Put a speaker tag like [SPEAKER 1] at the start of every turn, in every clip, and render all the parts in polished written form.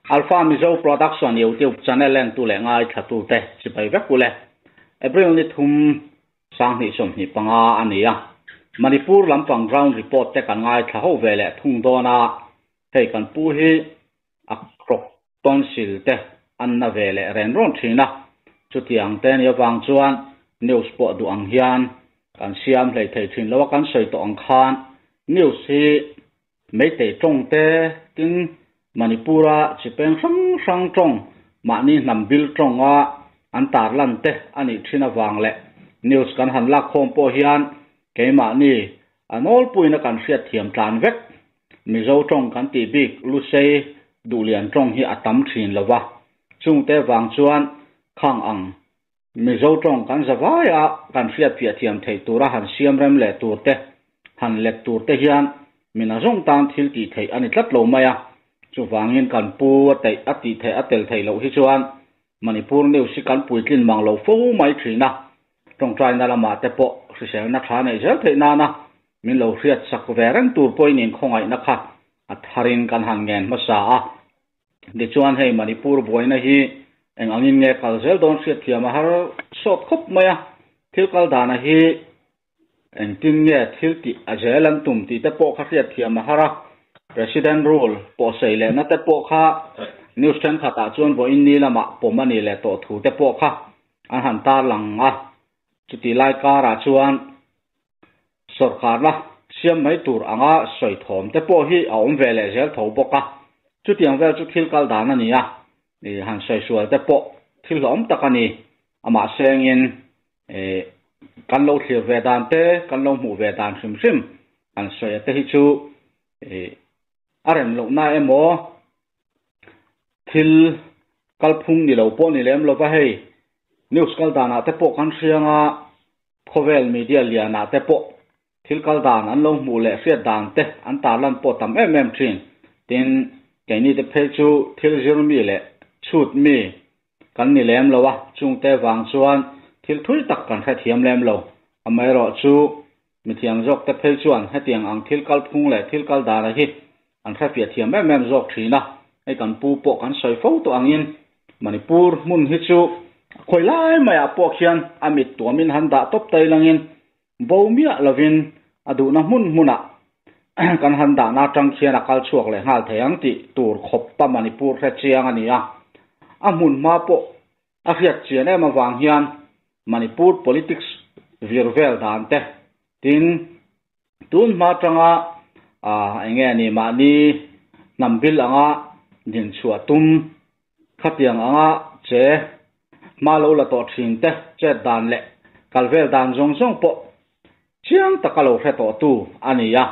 [SPEAKER 1] Alpha Mizo Production YouTube channel entu leh ngaithlatute chibai vek ule. April ni thum sanghnih 25 a ni a. Manipur lampang ground report te kan ngaithla ho ve leh thung dawn a, hei kan pu hi a krok tonsil te an na ve leh ren rawn thin a, chutiang te ni avang chuan news pawh duh ang hian kan siam hlei thei thin lo a, kan sawi tawh ang khan news hi Meitei tawng te tin Manipur-a chi peng hrang hrang tawng mahni hnam bil tawnga an tarlan te a nih thin avang leh news kan han lak khawm pawh hian keimahni a nawlpuina kan hriatthiam tlan vek. Mizo tawng kan tih bik Lusei Duhlian tawng hi a tam thin lo va, chungte vang chuan khang ang Mizo tawng kan za vaia kan hriatfiah thiam theih tura han siam rem leh tur te, han let tur te hian min a zawng tan thil tih theih a ni tlat lo mai a. Chuvangin kan pu a teih a tih theih a tel theih loh hi chuan Manipur news hi kan puitlin mang lo fo mai thin a. Tawngtaina lamah te pawh hriselna tha neih zel theih nana min lo hriat sak ve reng tur pawhin inkhawngaihna kha a tharin kan han ngen hmasa a. Tichuan hei Manipur buaina hi eng angin nge kal zel dawn hriatthiam a har sawt khawp mai a, thil kal dana hi engtin nge thil tih a zel an tum tih te pawh kha hriatthiam a har a, President rule pawhsei lehna te pawh kha news thenkhatah chuan vawiin ni lamah pawm a nih leh tawh thu te pawh kha an han tarlang a, chutih lai karah chuan Sawrkarna siam mai tur anga sawi thawm te pawh hi a awm ve leh zel tho bawk a, chutiang vel chu thil kal dan a ni a, ih han sawi sual te pawh thil hlawm tak a ni. Amah sengin ih kan lo thlir ve dan te, kan lo hmuh ve dan hrim hrim han sawi a te hi chu ih a rem lohna emaw thil kalphung ni lo pawh ni lem lova hei news kal danah te pawh kan hriang a, Khawvel media lianah te pawh thil kal dan an lo hmuh leh hriat dan te an tarlan pawh tam em em thin. Tin, keini te phei chu thil zir mi leh chhut mi kan ni lem lo a, chungte vang chuan thil thui tak kan hrethiam lem lo. Amaherawhchu, mithiam zawk te phei chuan hetiang ang thil kalphung leh thil kal dana hi an hrefiah thiam em em zawk thin a, hei kan pu pawh kan sawi fo tawh angin Manipur hmun hi chu khawi lai maiah pawh khian a mit tuamin han dah tawp tai langin bo miah lovin a duhna hmun hmunah kan han dahna atang khian a kal chhuak leh nghal thei ang tih tur khawpa Manipur hre chiang a ni a, a hmun hma pawh a hriat chian em avang hian Manipur politics vir vel dan te tin Tun hma atanga eng nge ni mahni hnam bil anga din chhuah tum khatiang anga che hma lo la tawh thin te chet dan leh kal vel dan zawng zawng pawh chiang taka lo hre tawh tu a ni a,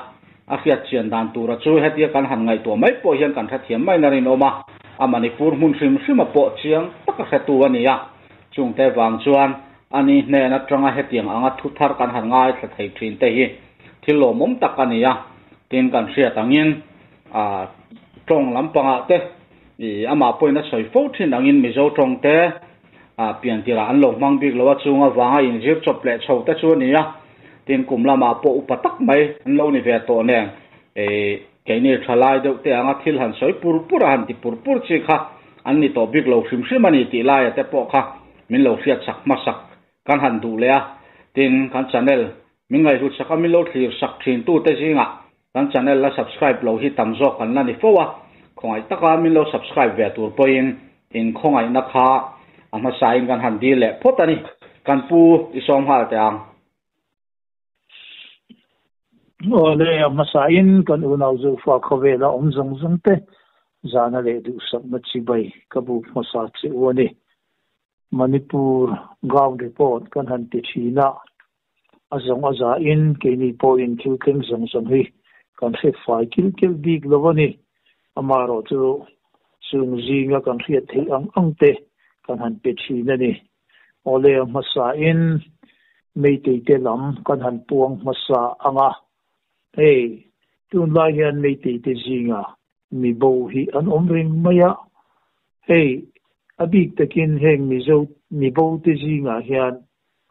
[SPEAKER 1] a hriat chian dan tura chu hetia kan han ngaihtuah mai pawh hian kan hrethiam mai na rinawm a, a Manipur hmun hrim hrima pawh chiang taka hretu a ni a, chungte vang chuan A ni hnen atanga hetiang anga thu thar kan han ngaithla thei thin te hi thil lawmawm tak a ni a, tin kan hriat angin ah tawng lampangah te ih amah pawhin a sawi fo thin angin Mizo tawng te ah pian tirah an lo hmang bik lo a, chung avanga inzir chawp leh chho te chu a ni a, tin kum lamah pawh upa tak mai an lo ni ve tawh nen ih keini thalai deuh te anga thil han sawi pur pur a han ti pur pur chi kha an ni tawh bik lo hrim hrim a ni tih laia te pawh kha Min lo hriat sak hmasak kan han duh leh a, tin kan channel min ngaihhlut sak a min lo thlir sak thin tute zingah kan channel la subscribe lo hi tam zawk kan la ni fo a, khawngaih taka min lo subscribe ve tur pawhin in khawngaihna kha a hmasain kan han dil leh phawt a ni, kan pu i sawm nghal teh ang.
[SPEAKER 2] Awle, a hmasain kan unau Zofa khawvela awm zawng zawng te zahna leh duhsakna chibai ka buk hmasa che u a ni. Manipur ground report kan han ti thin a, a zawng a zahin keini pawhin thil thleng zawng zawng hi kan hre fai kil kel bik lo a ni. Amaherawhchu chung zinga kan hriat theih ang ang te kan han pe thin a ni. Awle a hmasain Meitei te lam kan han puang hmasa ang a, hei tunlai hian Meitei te zinga mi bo hi an awm reng mai a, hei a bik takin heng Mizo mi bo te zingah hian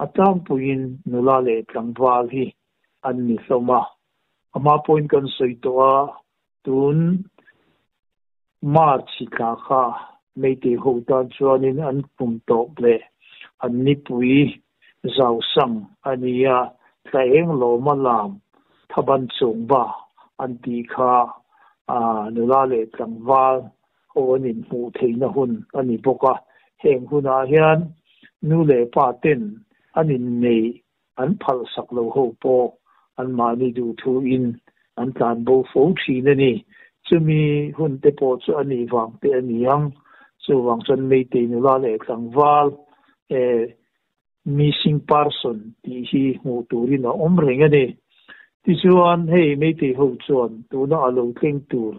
[SPEAKER 2] a tlangpuiin nula leh tlangval hi an ni hlawm a, a hma pawhin kan sawi tawh a, tun. March thla kha Meitei ho tan chuanin an kum tawp leh an nipui zau sang a ni a, thla eng lawma lam thaban chungba an tih kha nula leh tlangval ho an inhmuh theihna hun a ni bawk a. Heng hunah hian nu leh pa ten an inneih an phalsak lo ho pawh anmahni duhthuin an tlanbo fo thin a ni. Chumi hun te pawh chu a nih vang te a ni ang. Chuvang chuan Meitei nula leh tlangval missing person tih hi hmuh turin a awm reng a ni. Tichuan hei Meitei ho chuan tuna a lo thleng tur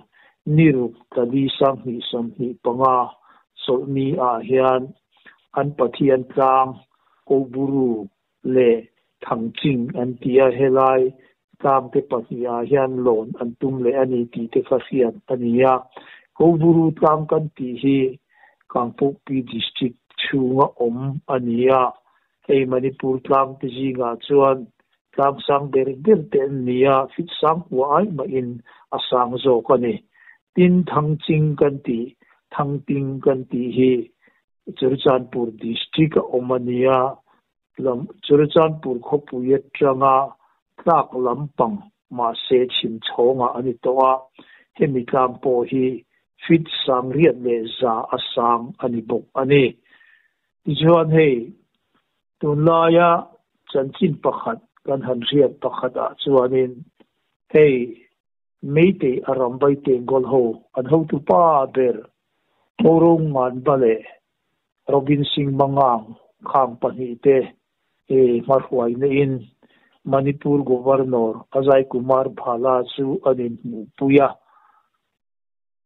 [SPEAKER 2] ni ruk tali 2025 chawlhni ah hian an Pathian tlang Koburu leh Thangching an ti a, helai tlangte pahnihah hian lawn an tum leh a ni tih te kha hriat a ni a. Koburu tlang kan tih hi Kangpokpi District chhunga awm a ni a, hei Manipur tlangte zingah chuan tlang sang ber ber te an ni a, fit sang kua ai mahin a sang zawk a ni. Tin, Thangching kan tih, Thangting kan tih hi Churachandpur District a awm a ni a, Churachandpur khawpui atanga tlak lampang mahse chhim chhawngah a ni tawh a, hemi tlang pawh hi feet 800 a sang a ni bawk a ni. Tichuan hei tunlaia chanchin pakhat kan han hriat pakhatah chuanin hei Meitei a rambai tengkawl ho an hotupa ber Thorung Nganba leh Robin Singh Mangang khang pahnih te e hmahruaina in Manipur Governor Ajay Kumar Bhalla chu an inhmuhpui a.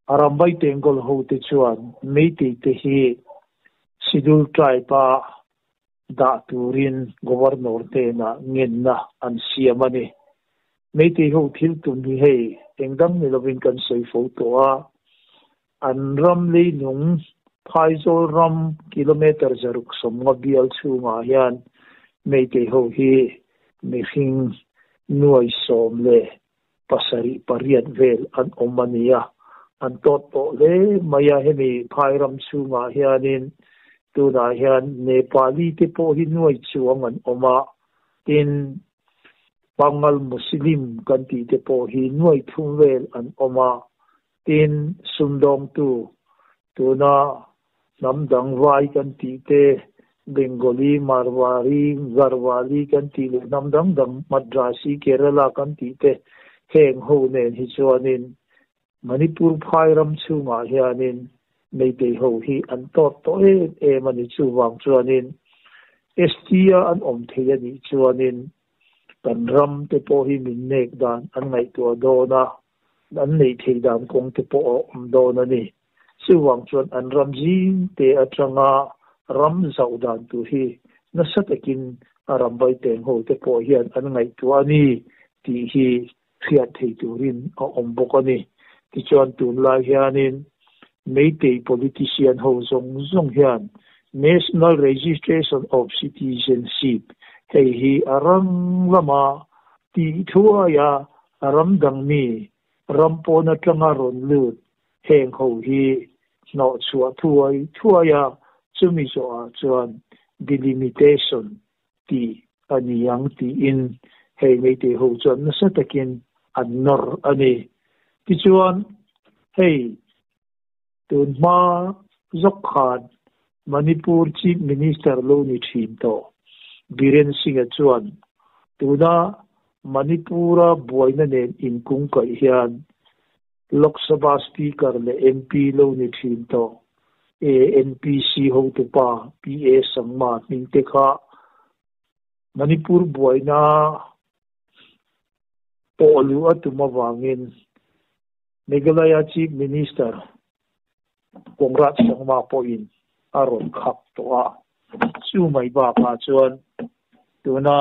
[SPEAKER 2] A rambai tengkawl ho te chuan Meitei te hi Schedule Tribe a dah turin Governor hnenah ngenna an siam a ni. Meitei ho thil tum hi hei engdang ni lovin kan sawi fo tawh a, an ram leinung Phaizawl ram kilometre 650 bial chhungah hian Meitei ho hi mihring 78,000 vel an awm a ni a, an tawt tawh hle mai a, hemi phai ram chhungah hianin tunah hian Nepali te pawh hi nuai chuang an awm a, tin Pangal Muslim kan tih te pawh hi 3000 vel an awm a, tin sumdawngtu tuna hnam dang vai kan tih te, Bengali, Marwari, Garwali kan tih leh hnam dang dang Madrasi, Kerala kan tih te heng ho nen hi chuanin Manipur phai ram chhungah hianin Meitei ho hi an tawt tawh em em a ni. Chuvang chuanin ST-a an awm thei a nih chuanin kan ram te pawh hi min nek dan an ngaihtuah dawn a, an neih theih dan kawng te pawh a awm dawn a ni. Chuvang chuan an ram zing te atanga ram zauh dan tur hi nasa takin a ram vaiteng ho te pawh hian an ngaihtuah a ni tih hi hriat thei turin a awm bawk a ni. Tichuan tunlai hianin Meitei politician ho zawng zawng hian National Registration of Citizenship hei hi a rang lama tih thuaia ram dang mi ram pawn atanga rawn lut heng ho hi hnawh chhuah thuai thuai a, chumi zawhah chuan delimitation tih a ni ang tiin hei Meitei ho chuan nasa takin an nawr a ni. Tichuan hei tun hma zawk khan Manipur Chief Minister lo ni thin tawh Biren Singh-a chuan tuna Manipur-a buaina nen inkungkaih hian Lok Sabha Speaker leh MP lo ni thin tawh ANPC hotupa PA Sangma hming te kha Manipur buaina pawh luh a tum avangin Meghalaya Chief Minister Conrad Sangma pawhin a rawn khak tawh a. Chu mai bakah chuan tuna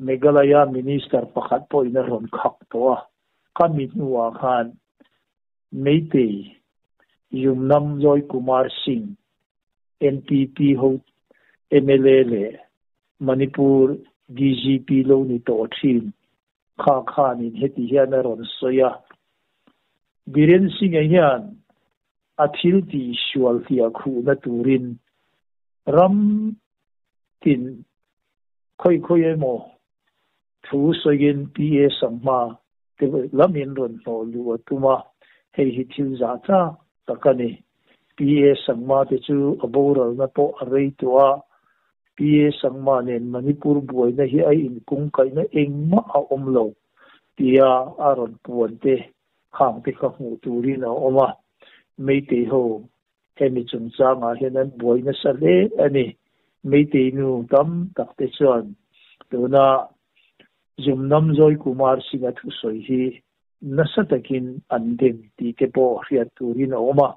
[SPEAKER 2] Meghalaya Minister pakhat pawhin a rawn khak tawh a. Khami hnuah khan Meitei Yumnam Joy Kumar Singh, NPP ho mla leh Manipur DGP lo ni tawh thin kha khanin heti hian a rawn sawi a. Biren Singh-a hian. a thil tih sual hliah khuhna turin ram tin khawi khawi emaw thu sawiin PA Sangma te lamin rawn hnawh luh a tum a, hei hi thil zah tlak tak a ni. PA Sangma te chu a boralna pawh a rei tawh a, PA Sangma nen Manipur buaina hi a inkungkaihna engmah a awm lo tia a rawn puan te khang te kha hmuh turin a awm a, Meitei ho hemi chungchangah hian an buai nasa hle a ni. Meitei nu tam tak te chuan tuna Zumnam Joy Kumar Singh-a thusawi hi nasa takin an dem tih te pawh hriat turin a awm a,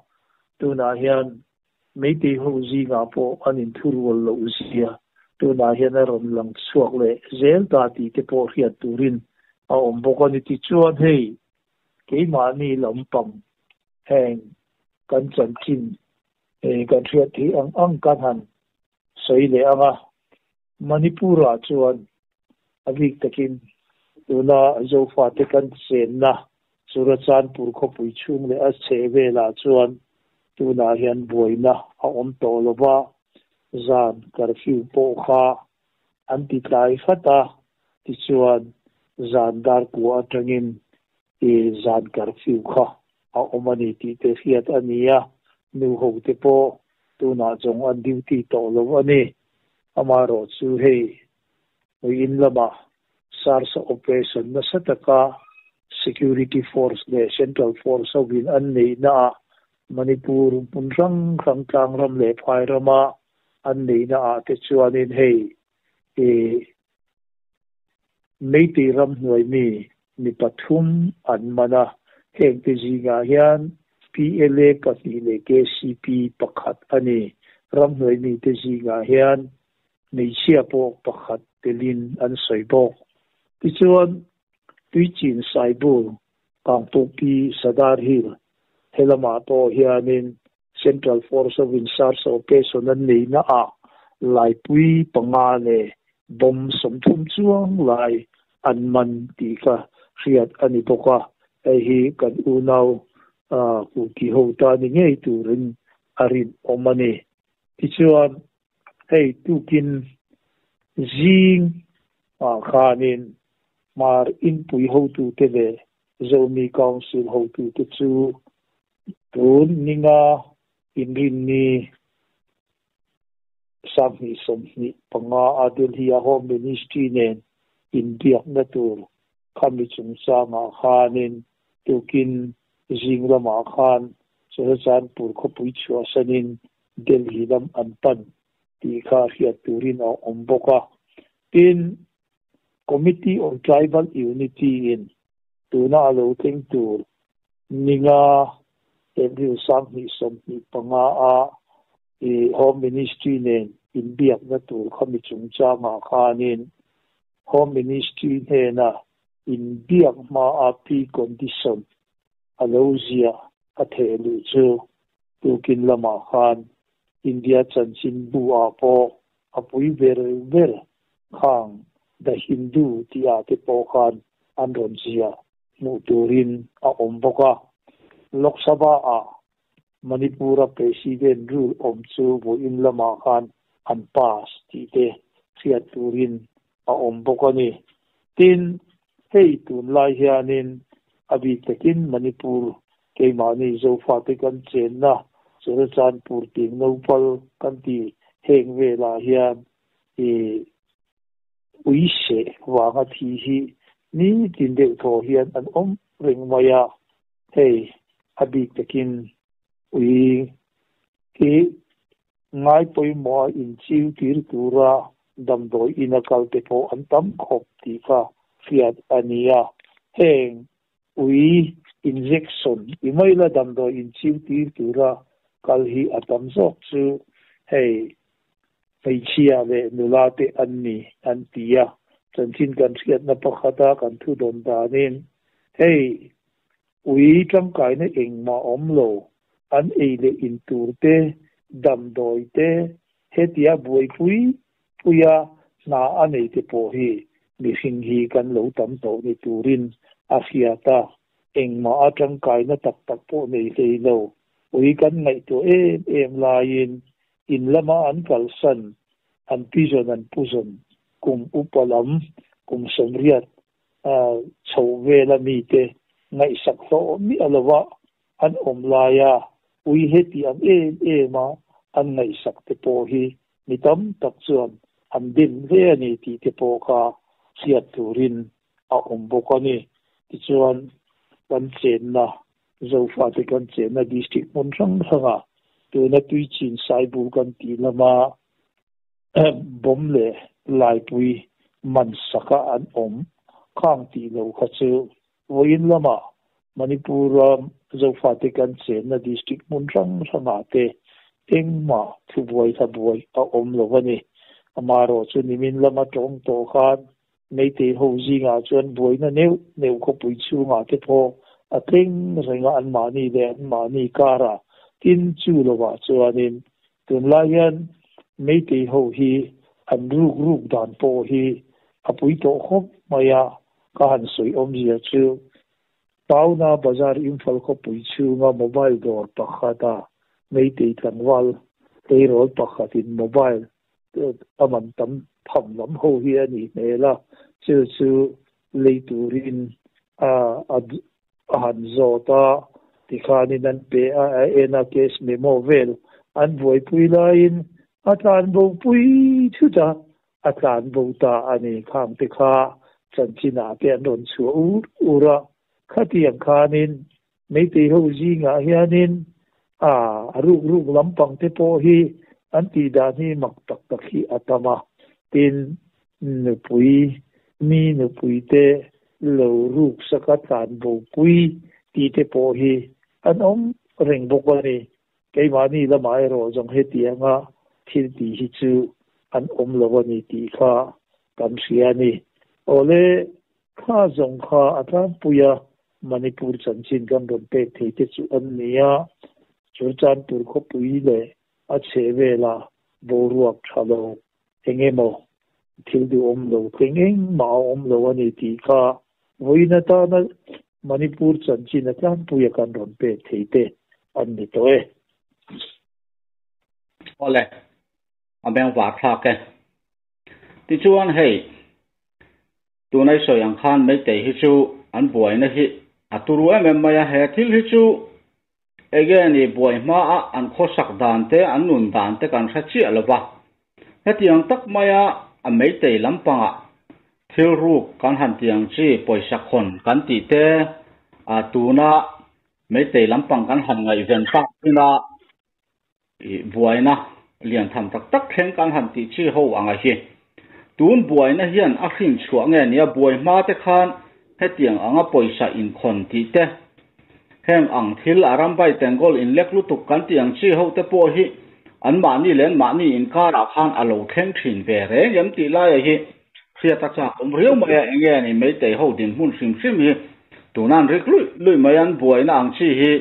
[SPEAKER 2] tunah hian Meitei ho zingah pawh an inthurual loh zia tunah hian a rawn lang chhuak leh zel ta tih te pawh hriat turin a awm bawk a ni. Tichuan hei keimahni lampang heng kan chanchin kan hriat theih ang ang kan han sawi leh ang a, Manipur-ah chuan a bik takin tuna Zofate kan chenna Churachandpur khawpui chhung leh a chheh velah chuan tunah hian buaina a awm tawh lo va, zan curfew pawh kha an ti tlai fat a, tichuan zan dar kua atangin i zan curfew kha a awm a ni tih te hriat a ni a, nu ho te pawh tunah zawng an duty tawh lo a ni. Amaherawh chu hei vawiin lamah SARS operation nasa taka security force leh central force hovin an neihnaah Manipur hmun hrang hrang tlang ram leh phai rama an neihnaah te chuanin hei i Meitei ramhnuai mi mi pathum an man a, hengte zingah hian PLA pahnih leh KCP pakhat a ni. Ramhnuai mite zingah hian hmeichhia pawh pakhat telin an sawi bawk. Tichuan, Tuichin Saibur, Kangpokpi, Sadar Hill he lamah pawh hianin Central Force of in SARS operation an neihna ah laipui panga leh bomb 30 chuang lai an man tih kha hriat a ni bawk a, hei hi kan unau Kuki ho ta ni ngei turin a rinawm a ni. Tichuan, hei tukin zing ah khanin Hmar inpui hotute leh Zomi Council hotute chu Tun ninga inrinni 2025 a Delhi-a Home Ministry nen inbiakna tur khami chungchangah khanin tukin zing lamah khan Churachandpur khawpui chhuahsanin Delhi lam an pan tih kha hriat turin a awm bawk a. Tin, Committee on Tribal Unity-in tuna a lo thleng tur ninga April 2025 a Home Ministry nen inbiakna tur khami chungchangah khanin Home Ministry hnena inbiak hmaa pre-condition a lo ziah a theh luh chu tukin lamah khan India chanchinbu ah pawh a pui ber ber khang The Hindu tih ah te pawh khan an rawn ziah hmuh turin a awm bawk a. Lok Sabha ah Manipur-a President rule awm chu vawiin lamah khan an pass tih te hriat turin a awm bawk a ni. Tin, hei tunlai hianin a bik takin Manipur keimahni Zofate kan chenna Churachandpur ting Nopal kan ti heng velah hian i ui seh vanga thi hi nitin deuh thaw hian an awm reng mai a, hei a bik takin ui hi ngai pawimawh a inchiu tir tura damdawi ina kal te pawh an tam khawp tih kha hriat a ni a, heng ui injection i mai la damdawi inchiu tir tura kal hi a tam zawk chu hei hmeichhia leh nula te an ni an ti a, chanchin kan hriatna pakhata kan thu dawn danin hei ui tangkaina engmah awm lo an ei leh in tur te, damdawi te, hetia buaipui puia hna a nei te pawh hi mihring hi kan lo tam tawh ni turin a hriat a, engmah a tangkaina tak tak pawh nei hlei lo. Ui kan ngaihtuah em em laiin in lama an kalsan an pizawn an puzawn kum upa lam kum sawmriat chho vela mite ngaihsak hlawh miah lova an awm laia ui heti ang em em a an ngaihsak te pawh hi mi tam tak chuan an dem hle a ni tih te pawh kha hriat turin a awm bawk a ni. Tichuan kan chenna Zofate kan chenna district hmun hrang hrangah tuna Tuichin Saibu kan tih lama bomb leh laipui man saka an awm khang tih lo kha chu vawiin lamah Manipur-a Zofate kan chenna district hmun hrang hrangah te engmah thubuai hlabuai a awm lo a ni. Amaherawh chu nimin lama tawng tawh khan Meitei ho zingah chuan buaina neuh neuh khawpui chhungah te pawh a tleng reng a, anmahni leh anmahni karah tin chu lovah chuanin tunlai hian Meitei ho hi an ruk ruk dan pawh hi a pui tawh khawp mai a, ka han sawi awmzia chu Pauna Bazar Imphal khawpui chhunga mobile dawr pakhata Meitei tlangval tleirawl pakhatin mobile a man tam tham lam ho hi a nih hmel a, chu chu lei turin a a han zawt a, tikhanin an pe a, a en a cash memo vel an buaipui laiin a tlan bo pui thut a, a tlan bo ta a ni. Khang te kha chanchinah te an rawn chhuah ur ur a, khatiang khanin Meitei ho zingah hianin a ruk ruk lampang te pawh hi an tih dan hi mak tak tak hi a tam a, tin nupui mi nupui te lo ruk saka tlan bo pui tih te pawh hi an awm reng bawk a ni. Keimahni lamah erawh zawng hetianga thil tih hi chu an awm lo a ni tih kha kan hria a ni. Awle Kha zawng kha a tlangpui a, Manipur chanchin kan rawn pek thei te chu an ni a, Churchandpur khawpui leh a chheh velah boruak tha lo eng emaw thil duhawm lo thleng engmah a awm lo a ni tih kha vawiin atana Manipur chanchin a tlangpui a kan rawn pek thei te an ni tawh e.
[SPEAKER 1] Awle, a bengvar thlak e. Tichuan hei, tunai sawi ang khan Meitei hi chu an buaina hi a turu em em mai a, he thil hi chu enge ni buai hmaa an khawsak dan te, an nun dan te kan hre chiah lo va. Hetiang tak maia a Meitei lampangah thil ruk kan han ti ang chi pawisa khawn kan tih te, tuna Meitei lampang kan han ngaihven tak ina I buaina lian tham tak tak thleng kan han tih chi ho ang a hi. Tun buaina hian a hrin chhuah nge nia buai hma te khan hetiang anga pawisa inkhawn tih te, heng ang thil a rambai tengkawl inlek lutuk kan tih ang chi ho te pawh hi anmahni leh anmahni inkarah khan a lo thleng thin ve reng em tih laia hi hriat a chak awm riau mai a, enge ni Meitei ho dinhmun hrim hrim hi tunan rik luih luih mai an buaina ang chi hi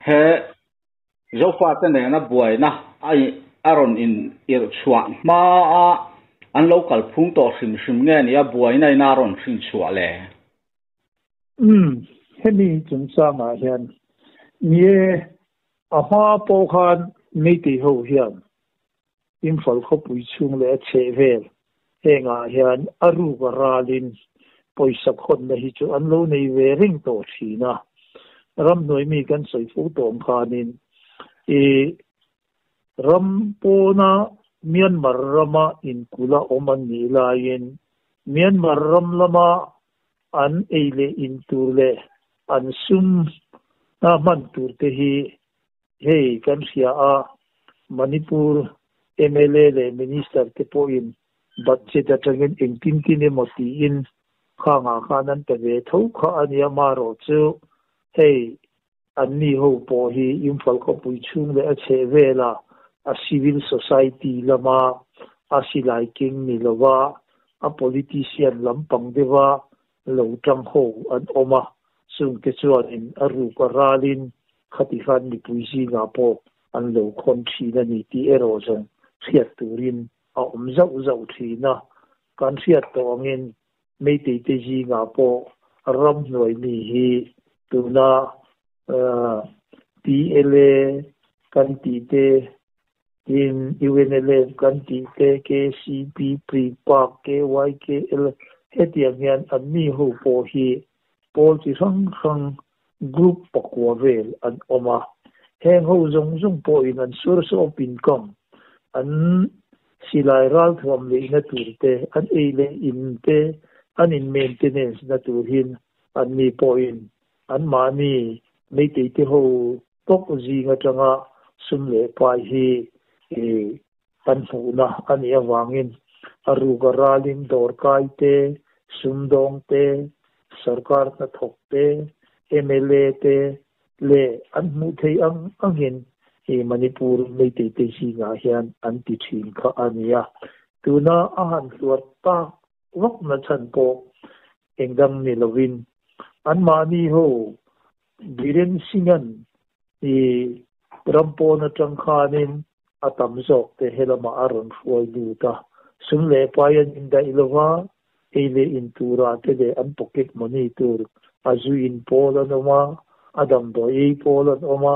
[SPEAKER 1] he Zofate nena buaina a rawn in irh chhuah hma a an lo kal phung tawh hrim hrim nge nia buaina in a rawn hrin chhuah le?
[SPEAKER 2] Umm, hemi chungchangah hian ni e, a hma pawh khan Meitei ho hian Imphal khawpui chhung leh a chheh vel hengah hian a ruk a ralin pawisa khawnna hi chu an lo nei ve reng tawh thin a. Ramhnuai mi kan sawi fo tawh ang khanin i ram pawna Myanmar rama inkula awm an nih laiin Myanmar ram lama an ei leh in tur leh an sum hman tur te hi Hei kan hria a, Manipur mla leh Minister te pawhin budget atangin engtin tin emaw tiin khangah khan an pe ve tho kha a nia, marawh chu hei anni ho pawh hi Imphal khawpui chhung leh a chheh velah a civil society lama a silai keng ni lova a politician lampang deuha lo tang ho an awm a, chungte chuanin a ruk a ralin khati khan mipui zingah pawh an lo khawn thin a ni tih erawh zawng hriat turin a awm zauh zauh thin a. Kan hriat tawh angin Meitei te zingah pawh ramhnuai mi hi tuna. PLA kan tih te, tin UNLF kan tih te, KCP, Prepak, KYKL hetiang hian an mi ho pawh hi pawl chi hrang hrang group pakua vel an awm a. Heng ho zawng zawng pawhin an source of income, an silai ralthuam leihna tur te, an ei leh in te, an in maintenance na tur hin anni pawhin anmahni Meitei te ho tawk zing atanga sum leh pai hi an hmuhna a nih avangin a ruk a ralin dawrkai te, sumdawng te, sorkar hnathawk te, mla te leh an hmuh theih ang angin Manipur Meitei te zingah hian an ti thin kha a ni a. Tuna a han hluar tak vakna chhan pawh engdang ni lovin anmahni ho Biren Singh-a'n i ram pawn atang khanin a tam zawk te helamah a rawn hruai lut a, sum leh pai an indaih lova, ei leh in turah te leh an pocket money tur a zu in pawl an awm a, a damdawi ei pawl an awm a,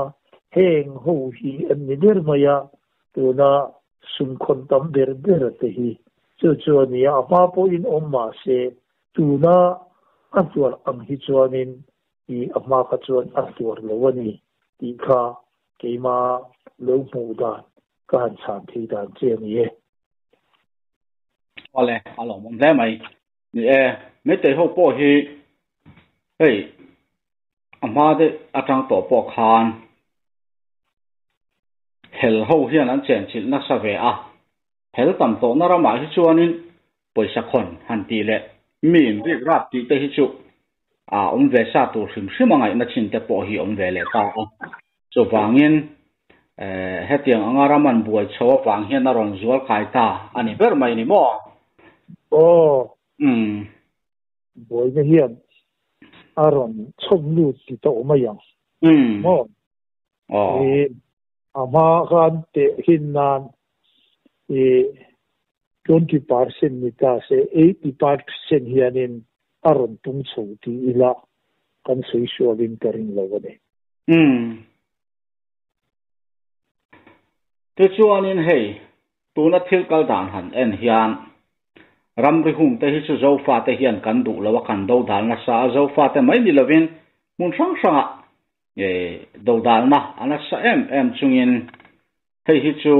[SPEAKER 2] heng ho hi an ni ber mai a, tuna sum khawn tam ber ber te hi chu chu a ni a, a hma pawhin awm mah se tuna a hluar ang hi chuanin i a hma kha chuan a hluar lo a ni tih kha keima lo hmuh dan ka han chhan thei dan che a ni e.
[SPEAKER 1] Awle, a lawmawm hle mai. Ni e, Meitei ho pawh hi hei a hma deuh atang tawh pawh khan hel ho hian an chenchilh nasa ve a, hel tam tawhna ramah hi chuanin pawisa khawn han tih leh mi inrik rap tih te hi chu a awm ve sa tur hrim hrim a ngaihna chin te pawh hi awm ve leh ta a. Chuvangin hetiang anga ram an buai chho avang hian a rawn zual kai ta a ni ber mai ni maw?
[SPEAKER 2] Aw. Umm. Buaina hian a rawn chhawm lut ti tawh mai ang.
[SPEAKER 1] Umm.
[SPEAKER 2] Maw?
[SPEAKER 1] Aw.
[SPEAKER 2] I a hma khan tehhin nan i 20% ni ta se 80% hianin a rawn tung chho ti ila kan sawi sualin ka ring lo a ni.
[SPEAKER 1] Umm. Tichuanin hei, tuna thil kal dan han en hian ramri hung te hi chu Zofate hian kan duh lo a, kan do dal nasa a, Zofate mai ni lovin hmun hrang hrangah do dalna a nasa em em chungin hei hi chu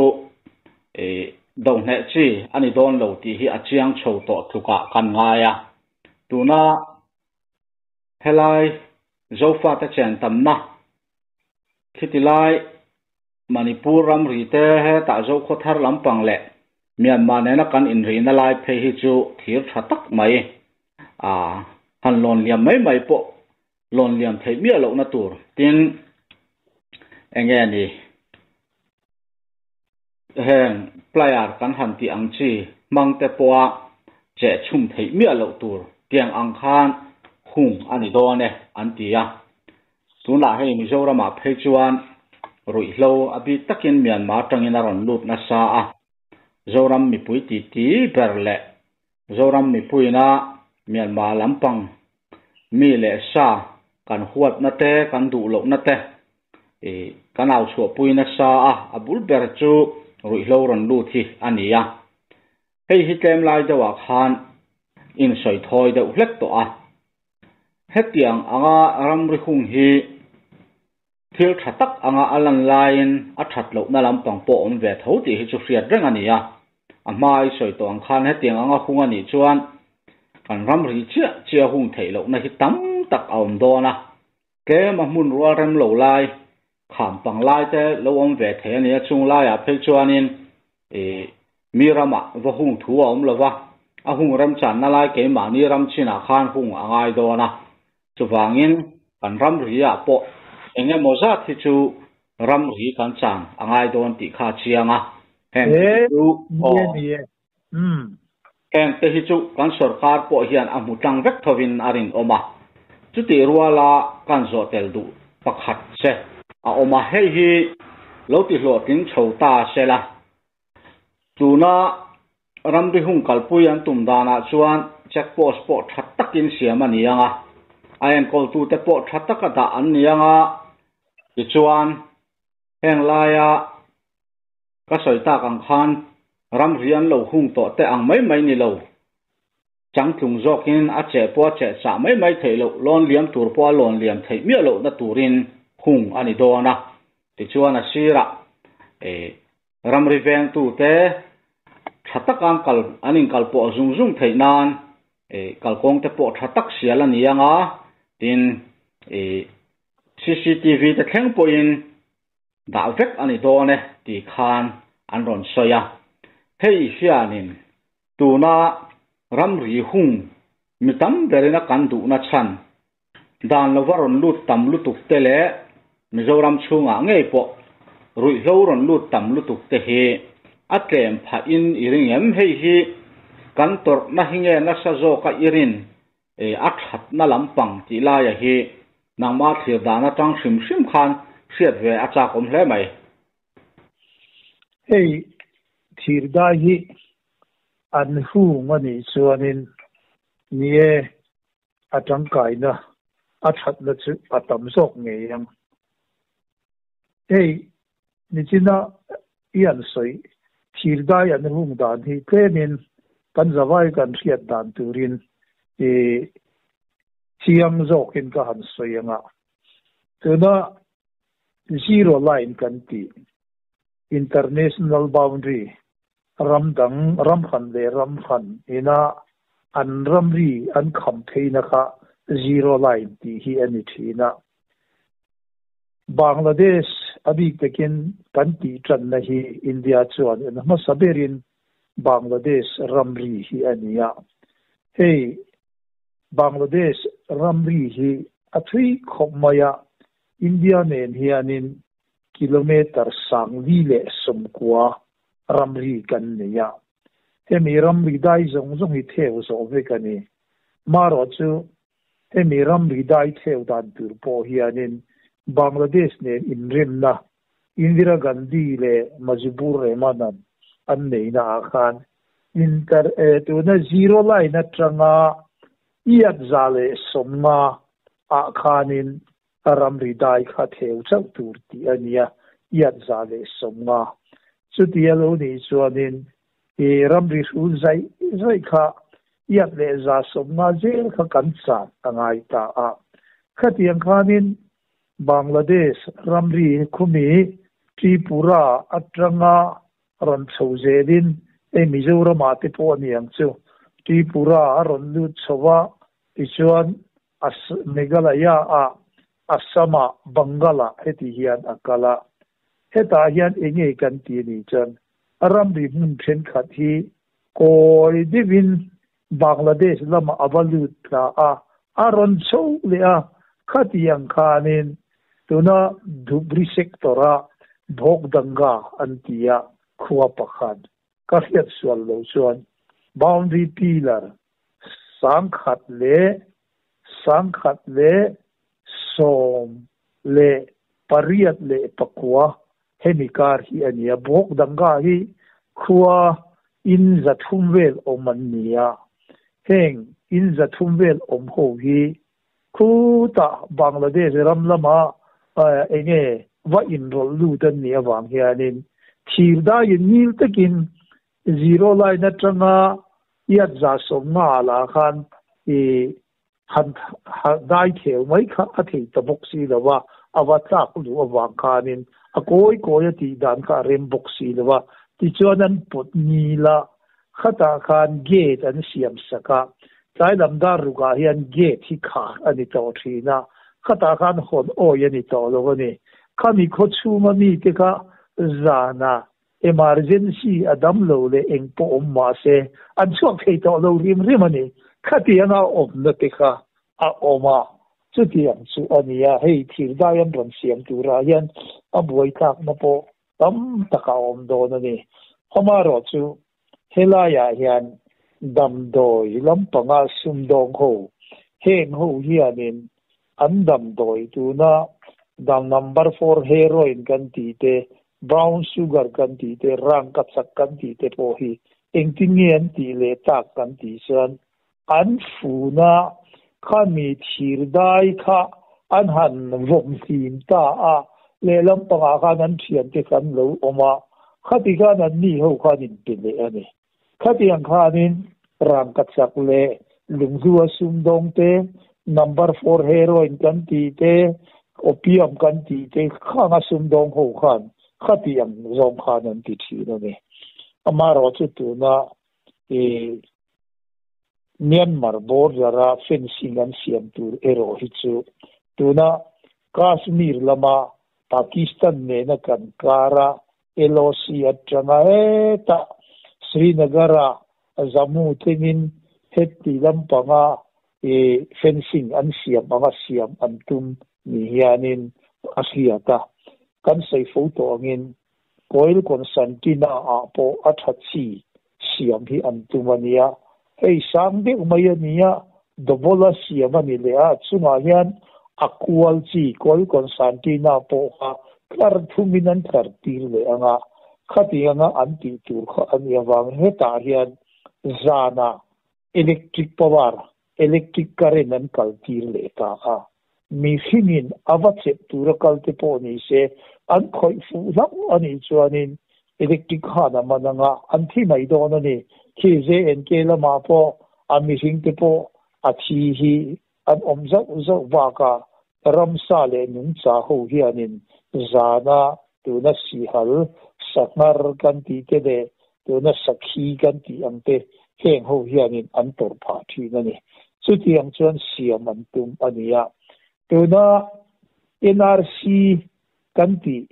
[SPEAKER 1] do hneh chi a ni dawn lo tih hi a chiang chho tawh tlukah kan ngai a. Tuna Helai Zofate chen tamna khiti lai Manipur ramri te hetah Zokhawthar lampang leh Myanmar nena kan inrihna lai phei hi chu thir tha tak mai a han lawn liam mai mai pawh lawn liam theih miah lohna tur tin enge ni heng plier kan han tih ang chi hmang te pawha cheh chhum theih miah loh tur tiang ang khan hung a ni dawn e an ti a. Tunah hei Mizoramah phei chuan ruihhlo a bik takin Myanmar atangin a rawn lut nasa a, Zoram mipui titi ber leh Zoram mipuina Myanmar lampang mi leh sa kan huatna te kan duh lohna te Ih, kan au chhuahpui nasa a, a bul ber chu ruihhlo rawn lut hi a ni a. Hei hi tlem lai deuhah khan insawi thawi deuh hlek tawh a. Hetiang anga ramri hung hi thil tha tak anga a lan laiin a that lohna lampang pawh awm ve tho tih hi chu hriat reng a ni a. A hma i sawi tawh ang khan hetiang anga hung a nih chuan kan ramri chiah chiah hung theih lohna hi tam tak a awm dawn a. Tlem a hmun rual rem lo lai, kham pang lai te lo awm ve thei a ni a, chung laiah phei chuanin ih mi ramah va hung thu a awm lo va, a hung remchanna lai keimahni ram chinah khan hung a ngai dawn a, chuvangin kan ramri ah pawh eng emaw zat hi chu ramri kan chan a ngai dawn tih kha a chiang a, heng te hi chu aw. Heng te hi chu kan sorkar pawh hian a hmu tlang vek thovin a rinawm a, chutih ruala kan zawh tel duh pakhat che a awm a, hei hi lo ti hlawhtling chho ta se la. Tuna ramri hung kalpui an tum danah chuan check post pawh tha takin siam a ni ang a, a enkawltute pawh tha taka dah an ni ang a. Tichuan, heng laia ka sawi tak ang khan ramri an lo hung tawh te ang mai mai ni lo, changtlung zawkin a cheh pawh a cheh chah mai mai theih loh, lawn liam tur pawh a lawn liam theih miah lohna turin hung a ni dawn a. Tichuan a sirah ramri vengtute tha taka an kal an inkalpawh zung zung theih nan kalkawngte pawh tha tak sial a ni ang a, tin cctv te thleng pawhin dah vek a ni dawn e tih khan an rawn sawi a. Hei hianin tuna ramri hung mi tam berin a kan duhna chhan Dan lova rawn lut tam lutuk te leh Mizoram chhungah ngei pawh ruihhlo rawn lut tam lutuk te hi a tlem phah in i ring em? Hei hi kan tawrhna hi nge nasa zawka i rin a thatna lampang tih laia hi nangmah thlir dan atang hrim hrim khan hriat ve a chak awm hle mai.
[SPEAKER 2] Hei thir dai hi an hung a nih chuanin ni e a tangkaina a thatna chu a tam zawk ngei ang. Hei nichina i an sawi thir dai an hung dan hi tlemin kan zavai kan hriat dan turin i chiang zawkin ka han sawi anga tuna zero line kan tih international boundary ram dang ram hran leh ram hran ina an ramri an kham theihna kha zero line tih hi a ni thin a. Bangladesh a bik takin kan tih tanna hi India chuan en hmasa berin Bangladesh ramri hi a ni a. Hei Bangladesh ramri hi a thui khawp mai a, India nen hianin kilometre 1090 ramri kan nei a. Hemi ramri dai zawng zawng hi theu zawh vek a ni. Marawh chu hemi ramri dai theu dan tur pawh hianin Bangladesh nen inremna Indira Gandhi leh Mujibur Rahman-a'n an neihna ah khan inter tuna zero line atanga iat 150 ah khanin A ramri dai kha theu chauh tur tih a nia, iat 150. Chuti a lo nih chuanin i ramri hrul zaih zaih kha iat leh 150 zel kha kan chan a ngai ta a. Khatiang khanin Bangladesh ramri khumi Tripura atanga rawn chho zelin hei Mizoramah te pawh a ni ang chu, Tripura a rawn lut chho a, tichuan Meghalaya ah, Assam ah, Bengal ah heti hian a kal a. Hetah hian eng nge kan ti a nih chuan ramri hmun thenkhat hi kawi deuhin Bangladesh lamah a va lut tla a, a rawn chho leh a. Khatiang khanin tuna Dhubri sector ah Bhogdanga an ti a, khua pakhat ka hriat sual lo chuan boundary pillar 1000 leh 1184 hemi kar hi a ni a. Bhogdanga hi khua in 300 vel awm an ni a. Heng in 300 vel awm ho hi khutah Bangladesh ram lama enge va inrawlh lut an nih avang hianin thir daiin nil takin zero line atanga iat 150 lah khan i han dai theu mai kha a thei ta bawk si lo a, a va tlak luh avang khanin a kawi kawi a tih dan kha a rem bawk si lo a. Tichuan an pawt nil a, khatah khan gate an siam sak a, tlai lam dar rukah hian gate hi khar a ni tawh thin a, khatah khan hawn awi a ni tawh lo a ni. Khami khaw chhunga mite kha zana Emergency a dam lo leh eng pawh awm mah se an chhuak thei tawh lo rim rim a ni. Khatianga awmna te kha a awm a, chutiang chu a ni a, hei thirdai an rawn siam turah hian a buaitlakna pawh tam tak a awm dawn a ni. Amaherawh chu helaiah hian damdawi lampanga sumdawng ho, heng ho hianin an damdawi tuna dam number four heroin kan tih te, brown sugar kan tih te, rangkachak kan tih te pawh hi engtin nge an tih leh tak kan tih chuan an funa khami thir dai kha an han vawm hlim ta a. Lehlam pangah khan an thiante kha an lo awm a, khati khan an ni ho khan in pe leh a ni. Khatiang khanin rangkachak leh lunghlua sumdawng te, number four heroin kan tih te, opium kan tih te khanga sumdawng ho khan khatiang zawng khan an ti thin a ni. Amaherawhchu tuna i Myanmar border-a fencing an siam tur erawh hi chu tuna Kashmir lama Pakistan nena kan kara LOC atanga hetah Srinagar-a Jammu thlengin heti lampanga i fencing an siam anga siam an tum ni hianin a hriat a. Kan sawi fo tawh angin Coil Constantina ah pawh a tha chi siam hi an tum a nia. Hei sang deuh mai a nia, double a siam a ni leh a, chungah hian a kual chi Coil Constantina pawh kha tlar thumin an tlar tir leh ang a, khati anga an tih tur kha a nih avang hetah hian zanah electric power, electric current an kal tir leh ta a. Mihringin a va chep tura kal te pawh ni se, an khawih fuh hlauh a nih chuanin electric khan a man anga an thi mai dawn a ni. Khi JNK lamah pawh a mihring te pawh a thi hi an awm zauh zauh bakah ramsa leh nungcha ho hianin zana tuna sihal, sanghar kan tih te leh tuna sakhi kan tih ang te heng ho hianin an tawrh phah thin a ni. Chutiang chuan siam an tum a ni a. Tuna NRC kan tih,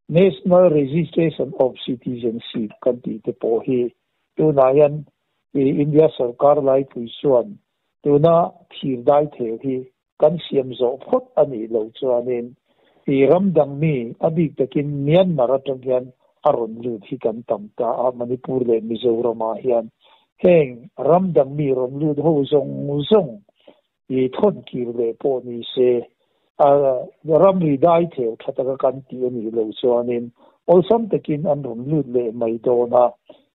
[SPEAKER 2] National Registration of Citizenship kan tih te pawh hi tunah hian India sorkar laipui chuan tuna thir dai thel hi kan siam zawh phawt a nih loh chuanin i ram dang mi a bik takin Myanmar atang hian a rawn lut hi kan tam ta a, Manipur leh Mizoramah hian heng ram dang mi rawn lut ho zawng zawng i thawn kir leh pawh ni se a ramri dai theu tha taka kan tih a nih loh chuanin awlsam takin an rawn lut leh mai dawn a,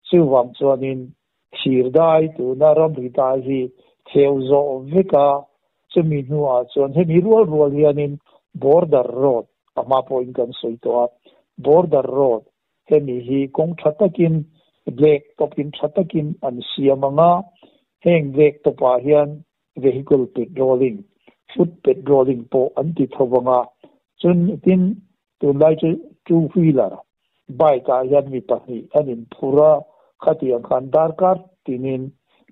[SPEAKER 2] chuvang chuanin Thir dai tuna ramri dai hi theu zawh vek a, chumi hnuah chuan hemi rual rual hianin border road a hma pawhin kan sawi tawh a, border road hemi hi kawng tha takin black top in tha takin an siam ang a, heng black top ah hian vehicle patrolling, foot patrolling pawh an ti tho vang a, chun tin Tunlai chu two wheeler bike ah hian mi pahnih an inphur a, khatiang khan darkar tinin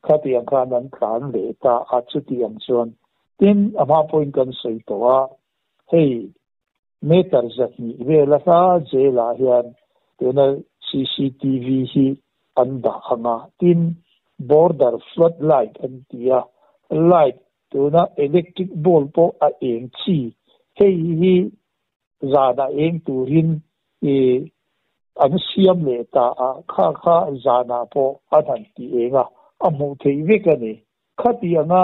[SPEAKER 2] khatiang khan an tlan leh ta a, chutiang chuan tin a hma pawhin kan sawi tawh a, hei meter 200 vel a hla jail ah hian tuna cctv hi an dah ang a, tin border flood light an ti a, light tuna electric bulb pawh a eng chi, hei hi zanah eng turin i an siam leh ta a, kha kha zanah pawh an han ti eng a, a hmuh theih vek a ni. Khati anga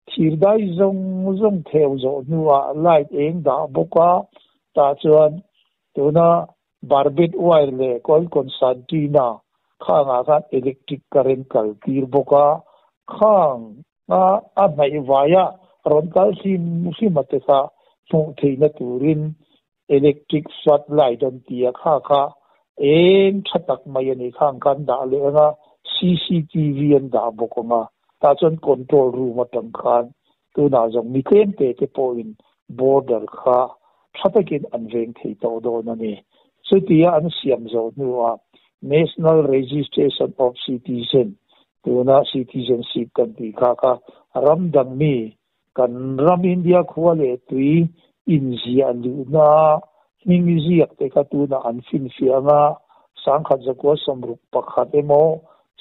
[SPEAKER 2] thir dai zawng zawng theu zawh hnuah light eng dah bawk a, tah chuan tuna barbed wire leh coil concertina khangah khan electric current kal tir bawk a, khang a a hnaih vaia rawn kal hlim hlim a te kha hmuh theihna turin electric flood light an ti a, kha kha eng tha tak mai a ni khang kha an dah leh ang a, cctv an dah bawk ang a, tah chuan control room atang khan tunah zawng mi tlem te te pawhin border kha tha takin an veng thei tawh dawn a ni. Chutia an siam zawh hnuah National Registration of Citizen Tuna citizenship kan tih kha kha ram dang mi kan ram India khua leh tui inziah luhna hming ziak te kha tunah an finfiah anga 1961 emaw